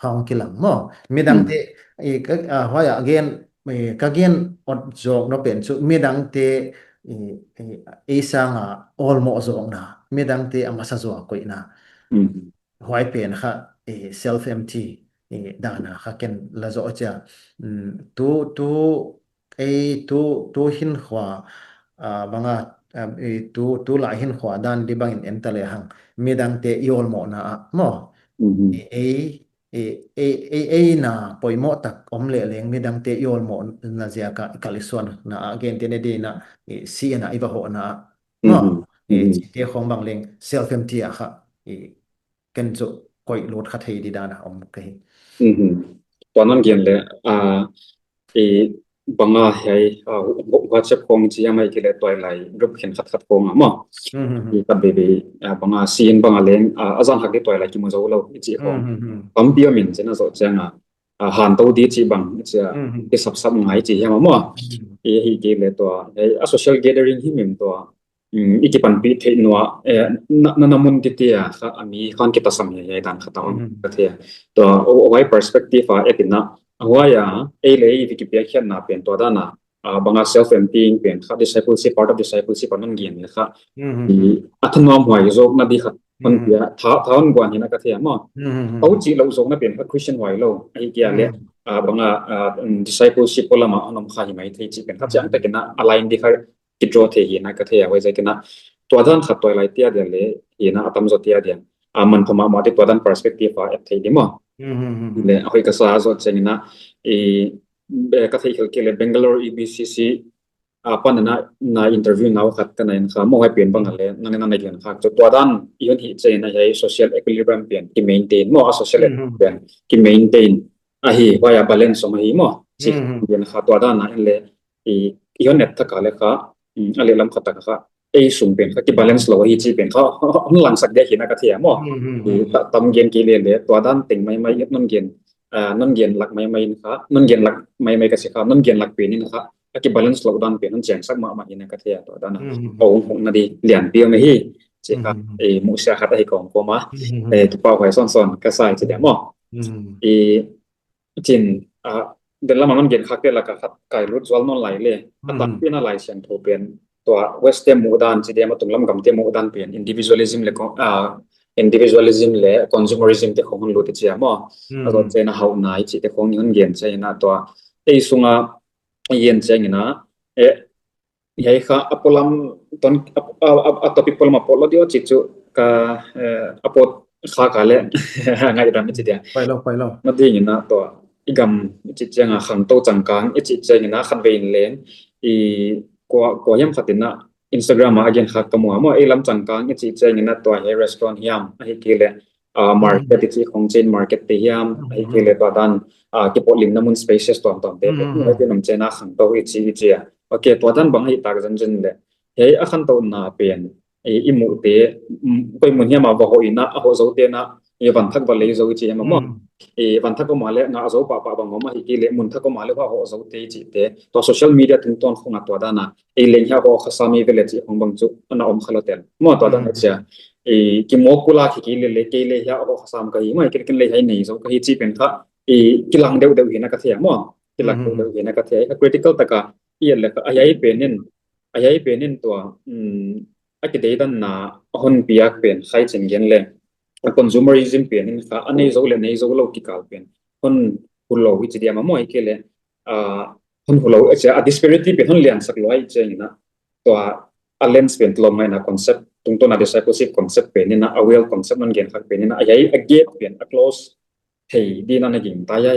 khong kilang maw. Midangte, Mhm. i, ka, a, huai a gen, i, ka gen ot zawk na pen chu, midangte, i, i, i sang a awlmoh zawkna, midangte a masa zaw a koihna. Mhm. Huai pen kha, eh, self empty, eh, dan a kha ken la zoh chia. Mm, tu, tu, ei, tu, tu hinkhua, ah, bang a, ah, eh, tu, tulai hinkhua dan di bang in en ta lehang. Midangte i awlmohna ah, maw. Mhm. Eh, ei, eh, ei, ei, ei na poimoh tak om leh leng midangte i awlmohna ziak a i kalsuanna ah, gentehna di'n a, eh, si in a i va hohna ah. Maw. Mhm. Eh, Mhm. chihte khong bang leng self empty a kha, eh, ken chu koih lut kha thei di dan a om ka hi. Mhm. Tua non gen leh, ah, i bang a hiai, ah, WhatsApp khong chi a mai ki leh tuailai group khenkhat khat khong a maw. Mhm. I khat veve, ah, bang a sin bang a leng, ah, a zan hak di tuailai ki mu zou lou, i chih khong. Mhm. Tampi om in chin a zoh chiang a, ah, han tou di chih bang, i chih a, Mhm. ki sap sap ngai chih hiam a maw. Mhm. I hi ki leh tua, eh, a social gathering hi mim tua, mm, i kipanpih theih nua, eh, na, na, na mun titi a, kha, a mi khan kitasam hiai, hiai dan kha ta om, Mhm. ka thei a. Tua, o, o, huai perspective a, et in a, a huai a, ei leh ei Wikipedia khiatna pen tua dan a, a, bang a self emptying pen, kha, discipleship, part of discipleship a non gen leh kha, Mhm. i, a thanuam huai zawkna di kha, hon Mhm. pia, tha, tha hon guan hi in a ka thei a maw. Mhm. Tou chih lou zawkna pen kha Christian huai lou, ahi kia leh, Mhm. a, bang a, a, mm, discipleship polam a hon om kha hi mai thei chih pen, kha chiang Mhm. tak in a, a line di kha, ki draw thei hi in a ka thei a, huaiziak in a tua dan khat tuailai te a dia leh, hi in a a tam zaw te a dia. A manpha mahmah di tua dan perspective a et thei di maw. Mhm, mhm, mhm. Leh, a hoih ka sa zoh chiang in a, i, be, ka theih khelh kei leh Bangalore E B C C, a pan in a, na interview nau khat ka na en kha, maw huai pen bang a leh, nang in a na gen kha. Chu tua dan, i hon hih chiang in a hiai social equilibrium pen, ki maintain, maw a social Mhm. pen, ki maintain. Ahi, huai a balance om ahi maw. Chih Mhm. gen kha tua dan a en leh, i, i hon et thak a leh kha, mm, a lehlam khat tak a kha, ei sung pen kha ki balance lou hi chih pen kha, hon langsak dia hi in a ka thei a maw. Mhm, mhm, I, mhm. ta, tam gen kei leh leh, tua dan teng maimai non gen, ah, non gen lak maimai in kha, non gen lak maimai ka chi kha, non gen lak pen in kha, a ki balance lou dan pen hon chengsak mahmah hi in a ka thei a tua dan a. Mhm, mhm. Hong hong na di lianpi om hi, chih kha, Mhm, mhm. eh, muhsia khat ahi kawm kawm a, Mhm, mhm. eh, kipahhuai sawnsawn ka sa hi chi dia maw. Mhm. I, Chin, ah, den lam a non gen khak te lak a khat kai lut zual nawn lai leh. A Mhm. tampi in a Laisiangthou pen tua West te muhdan chi diam a tunglam gam te muhdan pen individualism leh con-, ah, individualism leh consumerism te khong hon lut i chi a maw. Mhm. A zoh chiang in a hauhna i chih te khong i hon gen chiang in a tua. Ei sung a, ei gen chiang in a, eh, Hiai kha a polam ton, a, a, a, a topic polam a pot lou di aw chih chu ka, eh, a pot kha ka leh ngaihdan i chi dia. Pai lou, pai lou. Na ding in a tua, i gam i chih chiang a khangtou changkang i chih chiang in a khatvei in leng i kua, kua hiam khat in a Instagram a a gen kha ka mu a maw, ei lam changkang i chih chiang in a tua hiai restaurant hiam, ahihkeileh, ah, market Mhm. i chih khong chain market te hiam, Mhm. ahihkeileh tua dan, ah, kipawtlimna mun spaces tuamtuam te, Mhm. huai te nam chiang a khangtou i chi, i chi a. Ok, tua dan bang ahih tak zenzen leh. Hiai a khantouhna pen, i, i muh te, mm, koi mun hiam a va hoh in a, a hoh zou te'n a, I van thak va lei zou i chi hiam maw. Mm. I van thak om a leh ngah zou pahpah bang om ahi kei leh mun thak om a leh va hoh zou te i chihte. Tua social media tungtawn khong a tua dan a. I leng hiai hoh khasam i ve leh chih khong bang chu ana om kha lou tel. Maw tua dan a Mm. chia. I kimawk kul a khi kei leh leh kei leh hiai hoh khasam ka hi maw, kei leh ken leh hiai nei zou ka hi chih pen kha. I kilang deuhdeuh hi na ka thei a maw. Kilang Mhm. deuhdeuh hi na ka thei a. Critical taka i et leh kha. A hiai pen in, a hiai pen in tua, mm, a kideidanna a hon piak pen khai chin gen leh. A consumerism pen in kha a nei zou leh nei zou lou kikal pen hon hulou i chi diam maw i kei leh, ah, hon hulou i chi a, a disparity pen hon liansak lou i chi in a. Tua a lens pen tlawm ngaihna concept, tungtawn a discipleship concept pen in a, a well concept non gen khak pen in a, a hiai a gap pen a close thei dingin ana gingta a,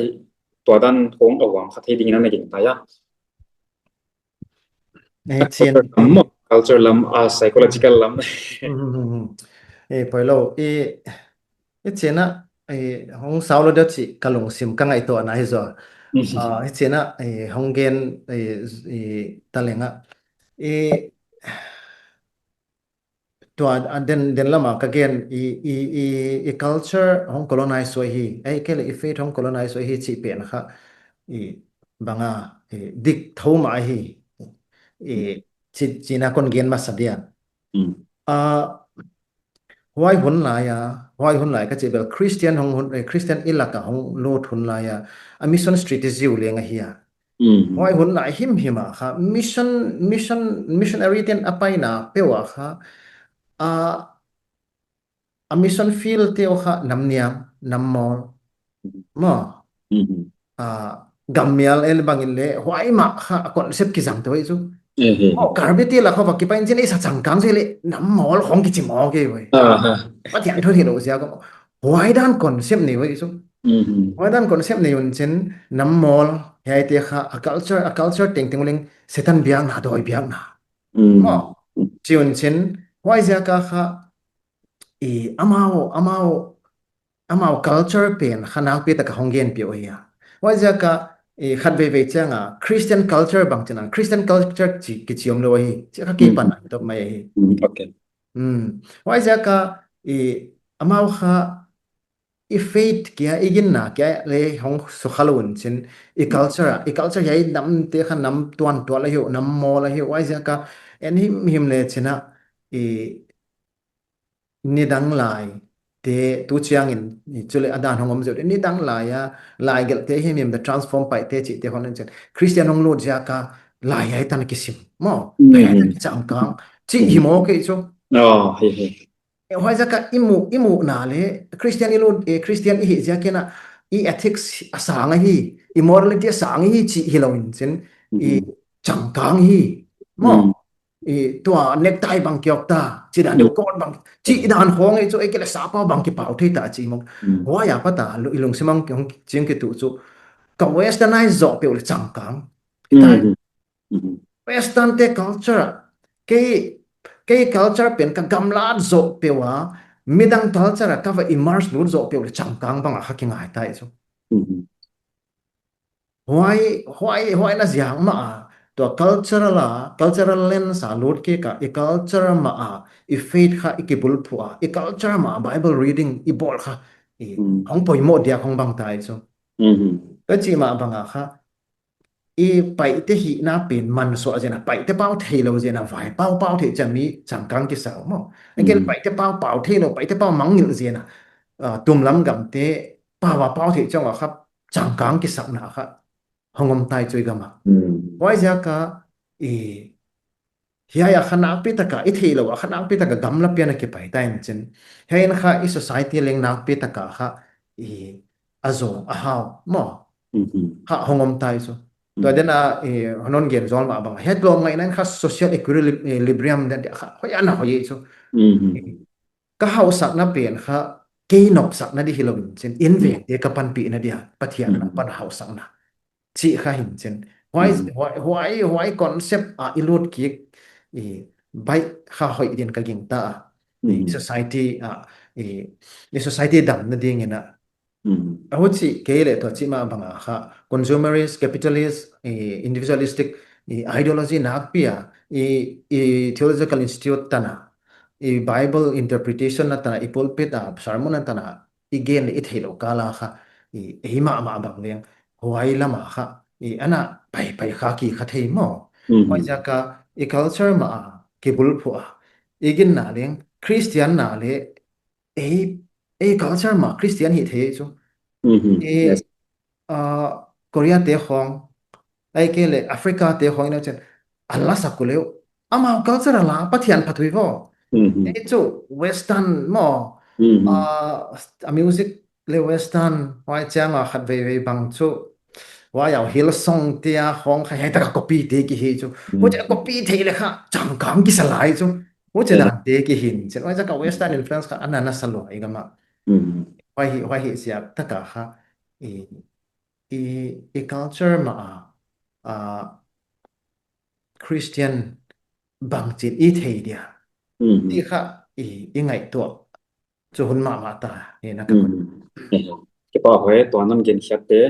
tua dan khong a huam kha thei dingin ana gingta a. Eh, Chian. Culture lam maw, culture lam, ah, psychological lam. Hmm, hmm, hmm, hmm. Eh, poilou, eh, eh, Chian a, eh, hong sau lou deuh chih ka lungsim ka ngaihtuahna hi zaw. Hmm. Ah, eh, Chian a, eh, hong gen, eh, eh, ta leng a. Eh, tua, ah, den, den lam a ka gen i, i, i, i culture hong colonize suai hi, ahihkeileh i faith hong colonize suai hi chih pen kha, i bang a, i dik thou mah hi, i chi, chihna kon gen masa dia. Mm. Ah, huai hun lai a, huai hun lai ka chih bel Christian hong hun, eh, Christian i lak a hong lut hun lai a, a mission strategy uh leng ahi a. Mm. Huai hun lai himhim a kha mission, mission, missionary te'n a paina peuh a kha, a, a mission field te uh kha nam niam, nam mawl. Mm. Maw. Mm. A, gam mial el bang in leh, huai mah kha a concept kizang te uh chu. Mm. Maw, Karbi te lak a va kipan chin i sa changkang se leh, nam mawl hong kichi maw ke uh. Aha. Pathian thu hilou ziak a. Huai dan concept nei uh chu. Mm. Huai dan concept nei un chin nam mawl, hiaite kha a culture, a culture tengteng uh leng Satan biakna, dawi biakna. Mm. Maw, chi un chin, huaiziak a kha, i amau, amau, amau culture pen kha nakpi taka hong genpih uh ahi a. Huaiziak a, i khatveivei chiang a, Christian culture bang chin a, Christian culture chi, kichi omlou ahi, chi kha kei Mm. pan a, top mai ahi. Mm, okay. Mm. Huaiziak a, i amau kha, i faith kia, i ginna kia leh hong sukha lou un chin, i Mm. culture a, i culture hiai nam te kha nam tuantual ahi uh, nam mawl ahi uh, huaiziak a, en himhim leh Chian a, i nidang lai te tu chiang in, i chu leh a dan hong om zou, nidang lai a, lai gelh te himhim the transform Paite chihte hon en chin. Christian hong lut ziak a, lai hiai tan kisim. Maw, Mm. lai hiai tan kichangkang. Chi Mm. hi maw ke chu. Oh, hi, hi. Eh, huaiziak a i muh, i muhna leh, Christian i lut, eh, Christian i hih ziak in a, i ethics a sang ahi, i morality a sang ahi, chih hilou in chin, i Mm. changkang hi. Maw, Mm. i tua necktie bang kiok ta, chih dan Mm. coat bang, chih dan khong i chu, ahihkeileh sapau bang kipau thei ta, chih maw. Mm. Huai a pat a, lu-, i lungsim a hong, hong ching kitu chu, ka westernize zoh peuh leh changkang. Mm. Kitai. Mm. Western te culture a, kei, kei culture pen ka gamlat zoh peuh a, midang culture a ka va immerse lut zoh peuh leh changkang bang a kha kingai ta i chu. Mm. Huai, huai, huai na ziak mah a, tua cultural a, cultural lens a lut kik a, i culture mah a, i faith kha i kibulphuh a, i culture mah a Bible reading i bawl kha, i Mm. hong poimoh diak hong bang ta i chu. Mm. Ka chih mah bang a kha, i Paite hihna pen mansuah zen a, Paite pau theilou zen a, vaipau pau thei chiang mi changkang kisa uh maw. Ahihkeileh Mm. Paite pau pau theilou, Paite pau mangngilh zen a, ah, tumlam gam te pau a pau thei chiang a kha changkang kisakna kha hong om ta i chu i gam a. Mm. Huaiziak a, i, hiai a kha nakpi taka, i theilou a kha nakpi taka gamla pian a kipai ta in chin. Hiai in kha i society leng nakpi taka kha, i, a zong a hau maw. Mm-hmm. Kha hong om ta i chu. Mm. Tua dan a, i, hon gen zol mah bang. Hiai tlawm ngaihna in kha social equilibrium dan dia kha hoih ana hoih i chu. Mm-hmm. Ka hausakna pen kha, kei nopsakna di hilou in chin. Inveng Mm. te ka panpihna dia, Pathian Mm. pan hausakna. Chih kha hi in chin. Huai, Mm. huai, huai, huai concept a i lut kik, i baih kha hoih din ka gingta a. I Mm. society a, i, i society damna ding in a. Mm. A huchi kei leh tua chih mah bang a kha, consumerist, capitalist, i individualistic, i ideology nakpi a, i, i theological institute tan a, i Bible interpretation na tan a, i pulpit a, sermon na tan a, i gen leh i theihlouh kal a kha, i, eimah mah bang leng, huai lam a kha, i, ana paipai kha ki kha thei maw. Mhm. Huaiziak a, i culture mah a, kibulphuh a, i ginna leng, Christian na leh, ei, ei culture mah Christian hi thei chu. Mhm. I, Yes. ah, Korea te khong, ahihkeileh Africa te khong i na chen, a la sak uleh, amau culture a la, Pathian phatui vo. Mhm. Ei chu Western maw, Mhm. ah, a music leh Western, huai chiang a khatveivei bang chu, huai a Hillsong te a khong kha hiai tak a copy te ki hi chu. Mhm. Huchi a copy thei leh kha, changkang kisa lai chu. Huchi Eh. dan te ki hi in chen. Huaiziak a Western influence kha ana nasa lua i gam a. Mhm. Huai hi, huai hi ziak tak a kha, i, i, i culture mah a, a, Christian bangchin i thei dia. Mhm. Ti kha, i, i ngaihtuah chu hun mahmah ta, i na ka kon. Mhm. Eh, kipak huai, tua non gen khiak te,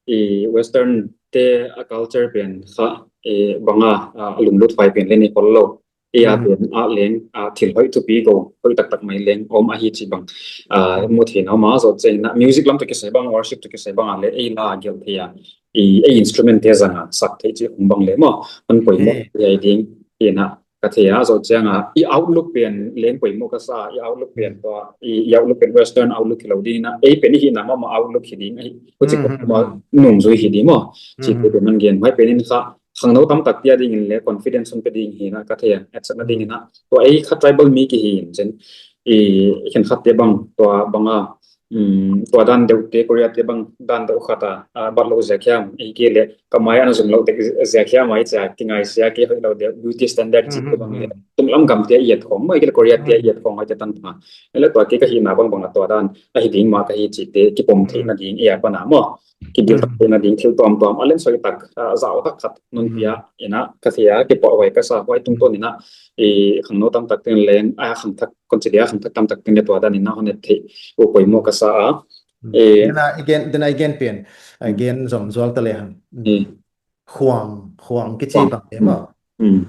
i Western te a culture pen kha, i bang a, a, lunglut huai pen leng i khol lou. I a Mhm. pen a leng, a, thil hoih thupi gou, hoih taktak mai leng om ahi chih bang, a, Mhm. mu theihna om a, zoh chiang in a music lam toh kisai bang, worship toh kisai bang a leh, ei la gel thei a, i, ei instrument te zang a, sak thei chih hong bang leh maw, hon poimoh Eh. thei ding, i na, ka thei a, zoh chiang a, i outlook pen leng poimoh ka sa, i outlook pen Mm. tua, i, i outlook pen Western outlook hilou ding in a, ei pen i hihna mahmah outlook hi ding, ei, huchi Mm, ko mm, ma mm. nungzui hi ding maw, chih Mm. te pen non gen, huai pen in kha, khangnou tamtak te a ding in leh confidence hon pe ding hi na ka thei a, etsakna ding in a. Tua ei kha tribal mi ki hi in chen, i khenkhat te bang, tua bang a, um, tua dan deuh te, Korea te bang dan deuh khat a, a, bat lou ziak hiam, ahihkeileh, ka mai ana zung lou dek ziak hiam, ai chia, kingaisia kei hoihlou deuh, beauty standard chih te bang leh, Mhm, mhm. tunglam gam te a i et khong, ahihkeileh Korea te a i et khong, huai te tan ta. Ei leh tua kei ka hihna bangbang a tua dan, ahi ding mah ka hi chih te, kipom theihna ding, i a pan a maw. Kidil tak Mhm. theihna ding thil tuamtuam, a leng soi tak, a, zau tak khat non Mhm. pia, i na, ka thei a, kipahhuai ka sa, huai tungtawn in a, i khangnou tamtak te'n leng, a khangthak, kon chi dia khangthak tamtak te'n leng tua dan in a hon et theih uh poimoh ka sa a. Mhm. Eh. Dena i gen, dena i gen pen, a Mm. gen zom zual ta lehang. Mm. Mm. Khuang, khuang kichi Khuang. bang te Mm. maw. Mm.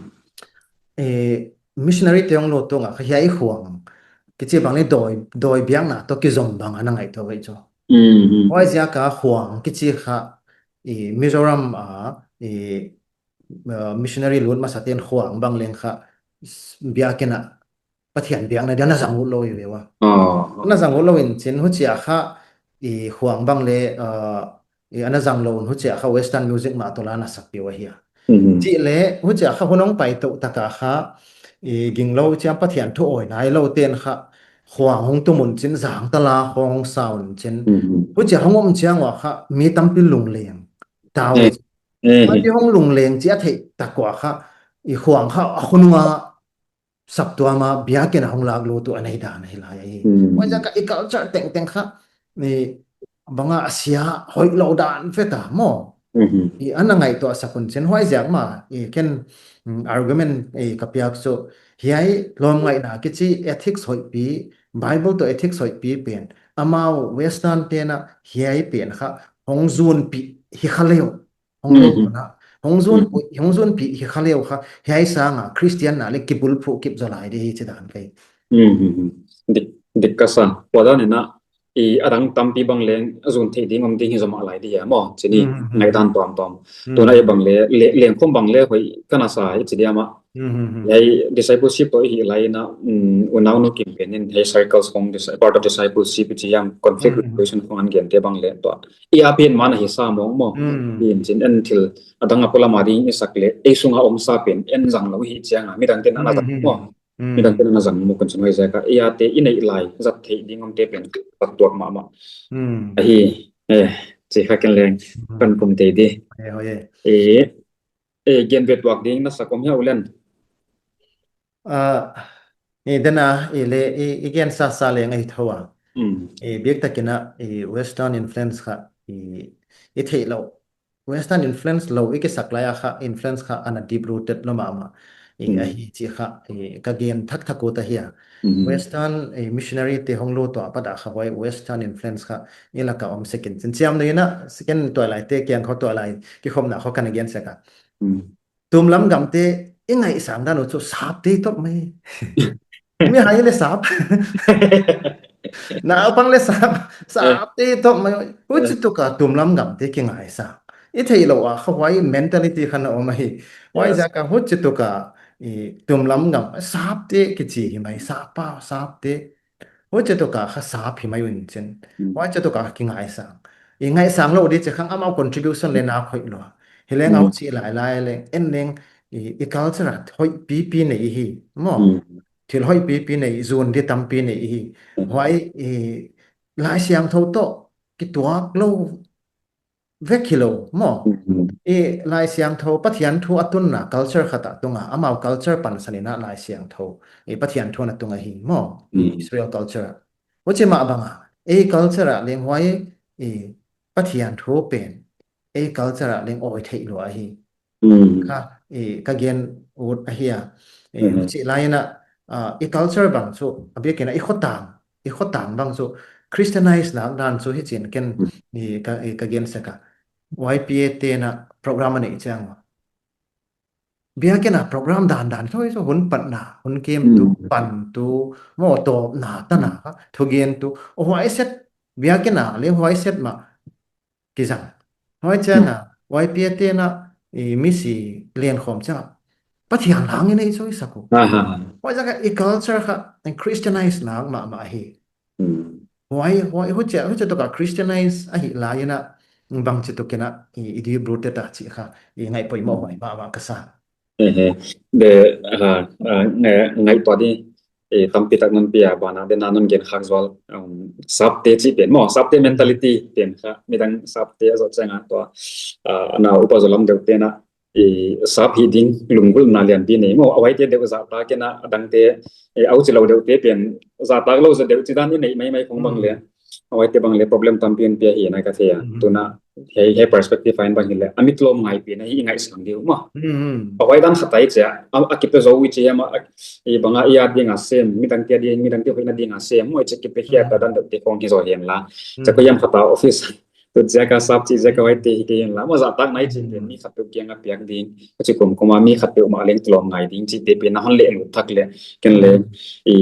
Eh, missionary te hong lut tung a, kha hiai khuang kichi bang leh dawi, dawi biakna toh kizom bang ana ngaihtuah uh chu. Mm, mm. Huaiziak a khuang kichi kha, i Mizoram a, i, uh, missionary lut masa te'n khuang bang leng kha, s-, biakinn a Pathian biakna dia ana zang ut lou i ve ua. Ah. Ana zang ut lou in chen huchi a kha, i khuang bang leh, uh, i ana zang lou un huchi a kha Western music mah toh la ana sak pih uh ahi a. Mhm. Chih leh, huchi a kha hun hong pai tou tak a kha, i ginglou chiang Pathian thu awi nailou te'n kha, khuang hong tum un chen zang ta la hong sa un chen. Mhm. Huchi a hong om chiang ua kha, mi tampi lungleng. Tau Eh. Eh. Huai hong lungleng chih a theih tak ua kha, i khuang kha a khonung a saptuam a biakinn a hong lak lut uh a nei dan ahi lai ahi. Mm. Huaiziak a i culture tengteng kha, i bang a sia hoihlou dan vek a maw. Mhm. I ana ngaihtuah sak un chen huaiziak mah, i ken, mm, argument, i ka piak chu, hiai lawmngaihna kichi ethics hoihpi, Bible toh ethics hoihpi pen, amau Western te'n a hiai pen kha, hong zunpih hi kha leh uh. Hong lou Mhm. na. Hong zun Mhm. pui, hong zunpih hi kha leh uh kha. Hiai sang a, Christian na leh kibulphuh kip zaw lai di hi chi dan kei. Mhm. Dik, dik ka sa. Tua dan in a, i a dang tampi bang leng, a zun theih ding om ding hi zaw mah lai di hia maw. Chih ni, Mhm. ngaihdan tuamtuam. Mhm. Tuna i bang leh, leh, leng khom bang leh, hoih ka na sa, i chi dia mah. Mhm. Hiai discipleship toh i hih lai in a, mm, unaunu kim pen in, hiai circles khong dis-, part of discipleship i chi hiam conflict Mhm. resolution khong an gen te bang leh tua. I a pen mah ana hi sa mawng maw. Mhm. I in chin en thil a dang a polam a ding i sak leh, ei sung a om sa pen, en zang lou hi chiang a, midang te'n ana zang Mhm. maw. Mhm. Midang te'n ana zang maw kon chin huaiziak a. I a te i neih lai, zat theih ding om te pen, pat tuak mahmah. Mhm. Ahi, eh, chi kha ken leng, Mhm. kan kum te di. Hoi, hoi. Eh, eh, gen vet tuak ding na sa kom hia u Len. Ah, i dena, i leh, i, i gen sasa leng ahi thou a. Mm. I biak takin a, i Western influence kha, i, i theih lou. Western influence lou, i kisak lai a kha, influence kha ana deep rooted lou mahmah. I Mm. ahi chih kha, i ka gen thakthak ut ahi a. Mm. Western, i missionary te hong lut tou a pat a kha huai Western influence kha, i lak a om sek in. Chin chiam na in a, second tuailai te kiang khong tuailai, kikhopna khong ka na gen sek a. Mm. Tumlam gam te, i ngaihsang dan uh chu sap te top mai. Mihai leh sap. Naupang le sap, sapte toh mai. Huchi tuk a tumlam gamte kingaisang. I theilou a kha huai mentality kha na om ahi. Huai ziak a huchi tuk a i tumlam gam sapte kichi hi mai, sap pau, sapte. Huchi tuk a kha sap hi mai un chin. Huchi tuk a kingaisang. I ngaisang lou di chi khang amau contribution le na khoih lou. Hi leng huchi lailai leng, en leng i, i culture a hoih pipi nei hi. Maw. Thil hoih pipi nei, zun di tampi nei hi. Huai i Laisiangthou toh kituak lou vek hilou, maw. I Laisiangthou Pathian thu a tunna culture khat a tung a, amau culture pansan in a Laisiangthou i Pathian thu na tung ahi, maw. I Israel culture. Huchi mah bang a, ei culture a leng huai i Pathian thu pen, ei culture a leng awi theih lou ahi. Kha, i, ka gen ut ahi a. I, huchi lai in a, ah, i culture bang chu, a biakin a i khotang, i khotang bang chu, Christianize nak dan chu hichin ken, i, ka, i, ka gen sek a. Y P A te'n a program a neih chiang. Biakin a program dan dan, chu, chu hun patna, hun kemtu, pantu, maw tawpna, tana, thugentu, huai set, biakin a, le huai set mah, kizang. Huai chiang a, Y P A te'n a, i misi len khawm chiang a, Pathian lang in ei soi sak uh. Huai ziak a i culture kha, i Christianize nak mahmah hi. Huai, huai, huchi, huchi tuk a Christianize ahi lai in a, bangchi tuk in a, i, i di brute ta chi kha, i ngaih poimoh huai mahmah ka sa. Ehe, de, ah, ah, ngai, ngaihtuah di, eh, tampi tak non pia, bana de na non gen khak zual, um, sapte chi pen, maw, sapte mentality pen kha, midang sapte a zoh chiang a tua, ah, na upa zolam deuhte'n a, eh, sap hi ding, lunggulhna lianpi nei, maw, a huaite deuh zahtak in a, a dangte, eh, a huchi lou deuhte pen, zahtak lou zaw deuh chidan i neih maimai khong bang le. A huaite bang le problem tampi in pia hi na ka thei a. Tuna, hei, hei perspective a in bang hi le, a mit lawm ngai pi na hi i ngaihsang di uh maw. A huai dan khat ahi chia, a, a kipe zou i chia ma, a, i bang a i a ding a sem, midangte a ding, midangte hoihna ding a sem, maw i chia kipe hiat a dan deuhte khong hi zaw hian la. Chia ko yam khat a office, tu ziak a sap chi ziak a huaite hi kei hian la, maw zahtak nai chi le, mi khat peuh kiang a piak ding, chi kum kum a mi khat peuh mah leng tuam ngai ding chihte pen na hon leh lut thak le, ken le, i,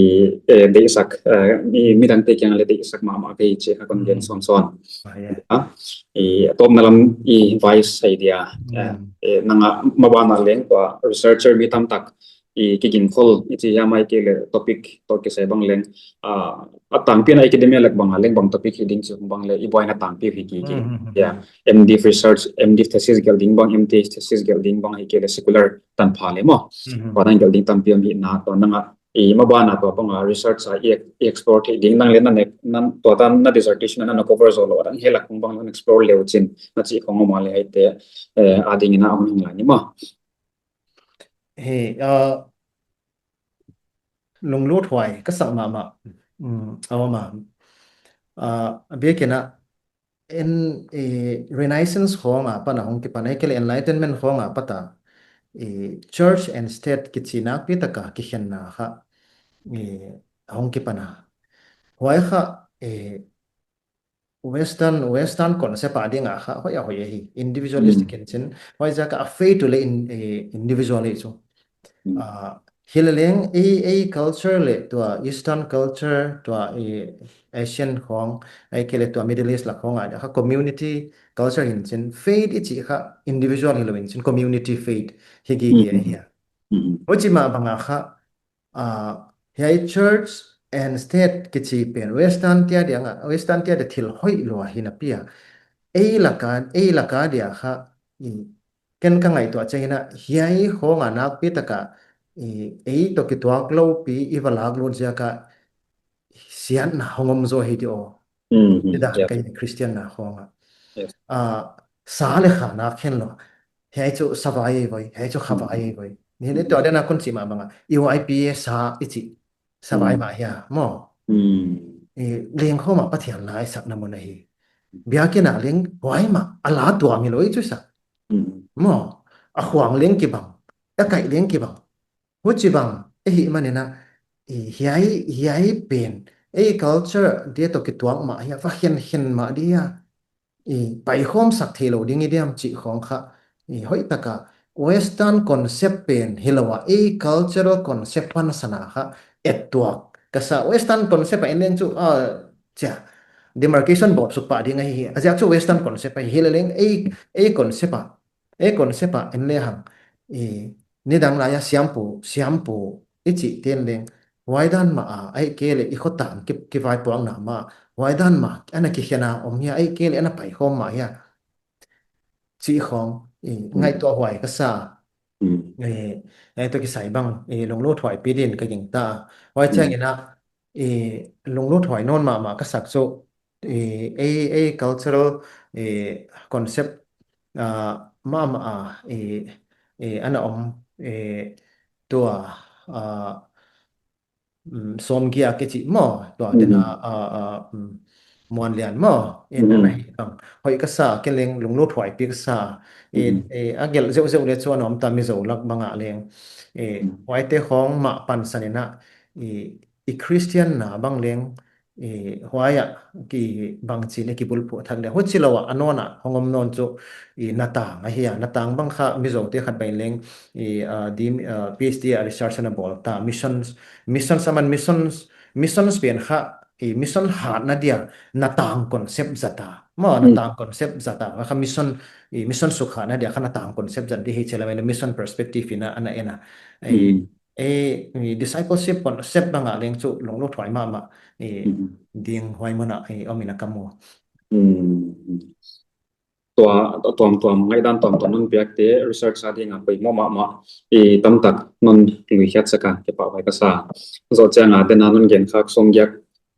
eh, deihsak, eh, mi, midangte kiang le deihsak mahmah kei chi kha kon gen sawnsawn. Ah, i, tawpna lam i vice idea, eh, eh, nang a maban a leng tua researcher mi tam tak, i, kigin khol, i chi hiam ahihkeileh topic toh kisai bang leng, ah, a tangpi in a academia lak bang a leng bang topic hi ding chi bang le, i buaina tangpi hi ki ki. Ya, M Div research, M Div thesis gelh ding bang, M Th thesis gelh ding bang, ahihkeileh secular tanpha le maw. Tua dan gelh ding tampi om hi na, tua nang a, i, maban a tua bang a research a i, i explore thei ding nang le na ne, nan tua dan na dissertation na na cover zou lou, dan hi lak bang na explore le uh chin, na chi khong om a le huaite, eh, a ding in a hong hong lai ni maw. He, ah, lunglut huai ka sak mahmah. Mm, a om a. Ah, a biakin a, en, eh, Renaissance khong a pan a hong kipan, ahihkeileh Enlightenment khong a pat a, eh, church and state kichi nakpi tak a kikhenna kha, eh, hong kipan a. Huai kha, eh, Western, Western concept a ding a kha, hoih a hoih ahi, individualistic in chin, huai ziak a faith uh le in, eh, individual hi chu. Ah, hi le leng, ei, ei culture le tua Eastern culture, tua, eh, Asian khong, ahihkeileh tua Middle East lak khong a, kha community culture hin chin, faith i chi kha individual hilou in chin, community faith hi gige ahi a. Huchi mah bang a kha, ah, hiai church and state kichi pen Western te a dia nga, Western te a dia thil hoih lua hi na pia. Ei lak a, ei lak a dia kha, i, ken ka ngaihtuah chiang in a, hiai khong a nakpi tak a, i, ei toh kituak lou pi, i va lak lut ziak a, siatna hong om zaw hi di aw. Ti dan ka hi Christian na khong a. Ah, sa le kha nak khen lou. Hiai chu savai voi, hiai chu khavai voi. Ni le tua dan a kon chi mah bang a, Y P A sa i chi. Savai mah hia, maw. I, leng khong mah Pathian laisakna mun ahi. Biakin a leng huai mah, a la tuam hilou i chu sa. Maw, a khuang leng kibang, a kaih leng kibang. Huchibang, ahihman in a, i, hiai, hiai pen, ei culture dia toh kituak mah hia, va khenkhen mah dia, i, paikhawm sak theilou ding i diam chih khong kha, i, hoihtak a, Western concept pen hilou a, ei cultural concept pansan a kha, ettuak, ka sa, Western concept a en leng chu, ah, chia, demarcation bawl suk pah ding ahi hi. A ziak chu Western concept ahi hi leleng, ei, ei concept a, ei concept a en le hang, i, nidang lai a siampu, siampu, i chih ten leng, huai dan mah a, ahihkeileh i khotang ki, kivaipuakna mah, huai dan mah, ana kikhen a om hia, ahihkeileh ana paikhawm mah hia. Chih khong, i, Mm. ngaihtuah huai ka sa. Mm. I, ngaihtuah kisai bang, i, lunglut huai pi din ka gingta. Huai Mm. chiang in a, i, lunglut huai nawn mahmah ka sak chu, i, ei, ei cultural, i, concept, ah, mahmah a, i, i, ana om, i, tua, ah, mm, Sawmgiak i chih maw, tua Mm. tena, ah, ah, mm, Muanlian maw, in Mm. ana hi bang. Hoih ka sa, ken leng lunglut huai pi ka sa. I, Mm. i, a gelh zeuhzeuh le chu ana om ta Mizo lak bang ah leng. I, Mm. huaite khong mah pansan in a, i, i Christian na bang leng, i, huai ah kibang chin i kibulphuh thak le. Huchilou a, a nawn a, hong om nawn chu, i, natang ahi a. Natang bang kha Mizo te khat bang leng, i, ah, di, ah, PhD a research ana bawl ta. Missions, missions aman missions, missions pen kha, i, mission hatna dia, natang concept zat a. Maw, Mm. natang concept zat a. Kha mission, i, mission suk hatna dia, kha natang concept zat di hi chela mai mission perspective in a, ana en a. I, Mm. e, i, discipleship concept bang ah leng chu lunglut huai mahmah, i, Mm. ding huai mun ah, i, om in a ka mu. Mm. Tua, tuamtuam, ngaihdan tuamtuam non piak te, research a ding a poimoh mahmah, i, tamtak non luikhiat sak a, kipahhuai ka sa. Zoh chiang a, tena non gen khak Sawmgiak,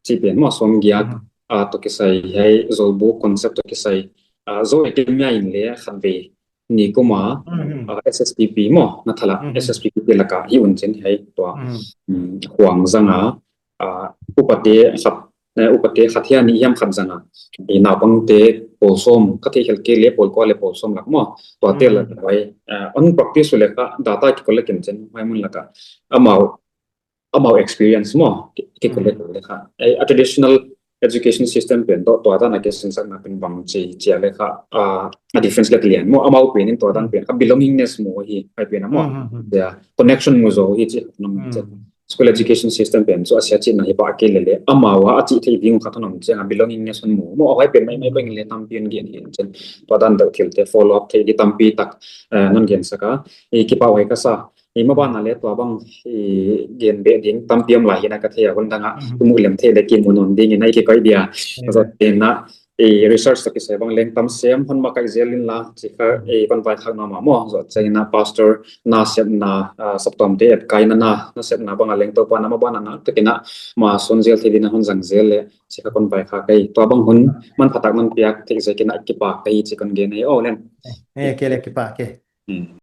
chih pen maw Sawmgiak, Mm. a, toh kisai hiai, Zawlbuk concept toh kisai, a, Zo Academia in le khatvei nikum a, Mm. ah, SSPP maw, na thala, Mm. SSPP te lak a hi un chin hiai tua, Mm. mm, huang zang a, ah, upate khat, eh, upate khat hiam nih hiam khat zang a, i, naupangte pawl sawm, ka theih khelh kei le pawl kua le pawl sawm lak maw, tuate Mm. lak huai, ah, on practice le kha data ki collect in chin, huai mun lak a, amau amau experience maw, ki, ki Mm. collect le kha. Ei, a traditional education system pen toh, tua dan a kisinsakna pen bangchi, chia le kha, ah, a difference lak lian maw, amau pen in tua dan Mm. pen kha belongingness mu hi, huai pen a maw. Mm, mm, mm. Ya, connection mu zaw hi chih nom Mm. chih. School education system pen chu a sia chihna hi pah kei lele, amau a a chih theih ding kha thu nom chiang a belongingness hon mu. Maw, huai pen maimai Mm. bang le tampi in gen hi chih. Tua dan deuh thil te follow up theih di tampi tak, eh, non gen sak a. I, kipahhuai ka sa. I, maban a le tua bang, i, gen beh ding tampi om lai hi in a ka thei a, hun dang a, Mm. i, mu lem theih le kimu nawn ding in a i kikoih dia. Yeah. Zoh chiang a, i, research toh kisai bang leng tam sem hon makaih zel in la, chih kha, Mm. i, kon vaikhak nuam a maw, zoh chiang in a pastor nasepna, ah, saptuam te etkaina na, nasepna bang a leng Toupa'n a maban a nak tak in a, ma sun zel theih ding in a hon zang zel le, chih kha kon vaikhak ahi. Tua bang hun, manphatak non piak theih ziak in a kipak ka hi chih kon gen ahi, aw Len. Eh, eh, kei le kipak e. Mm.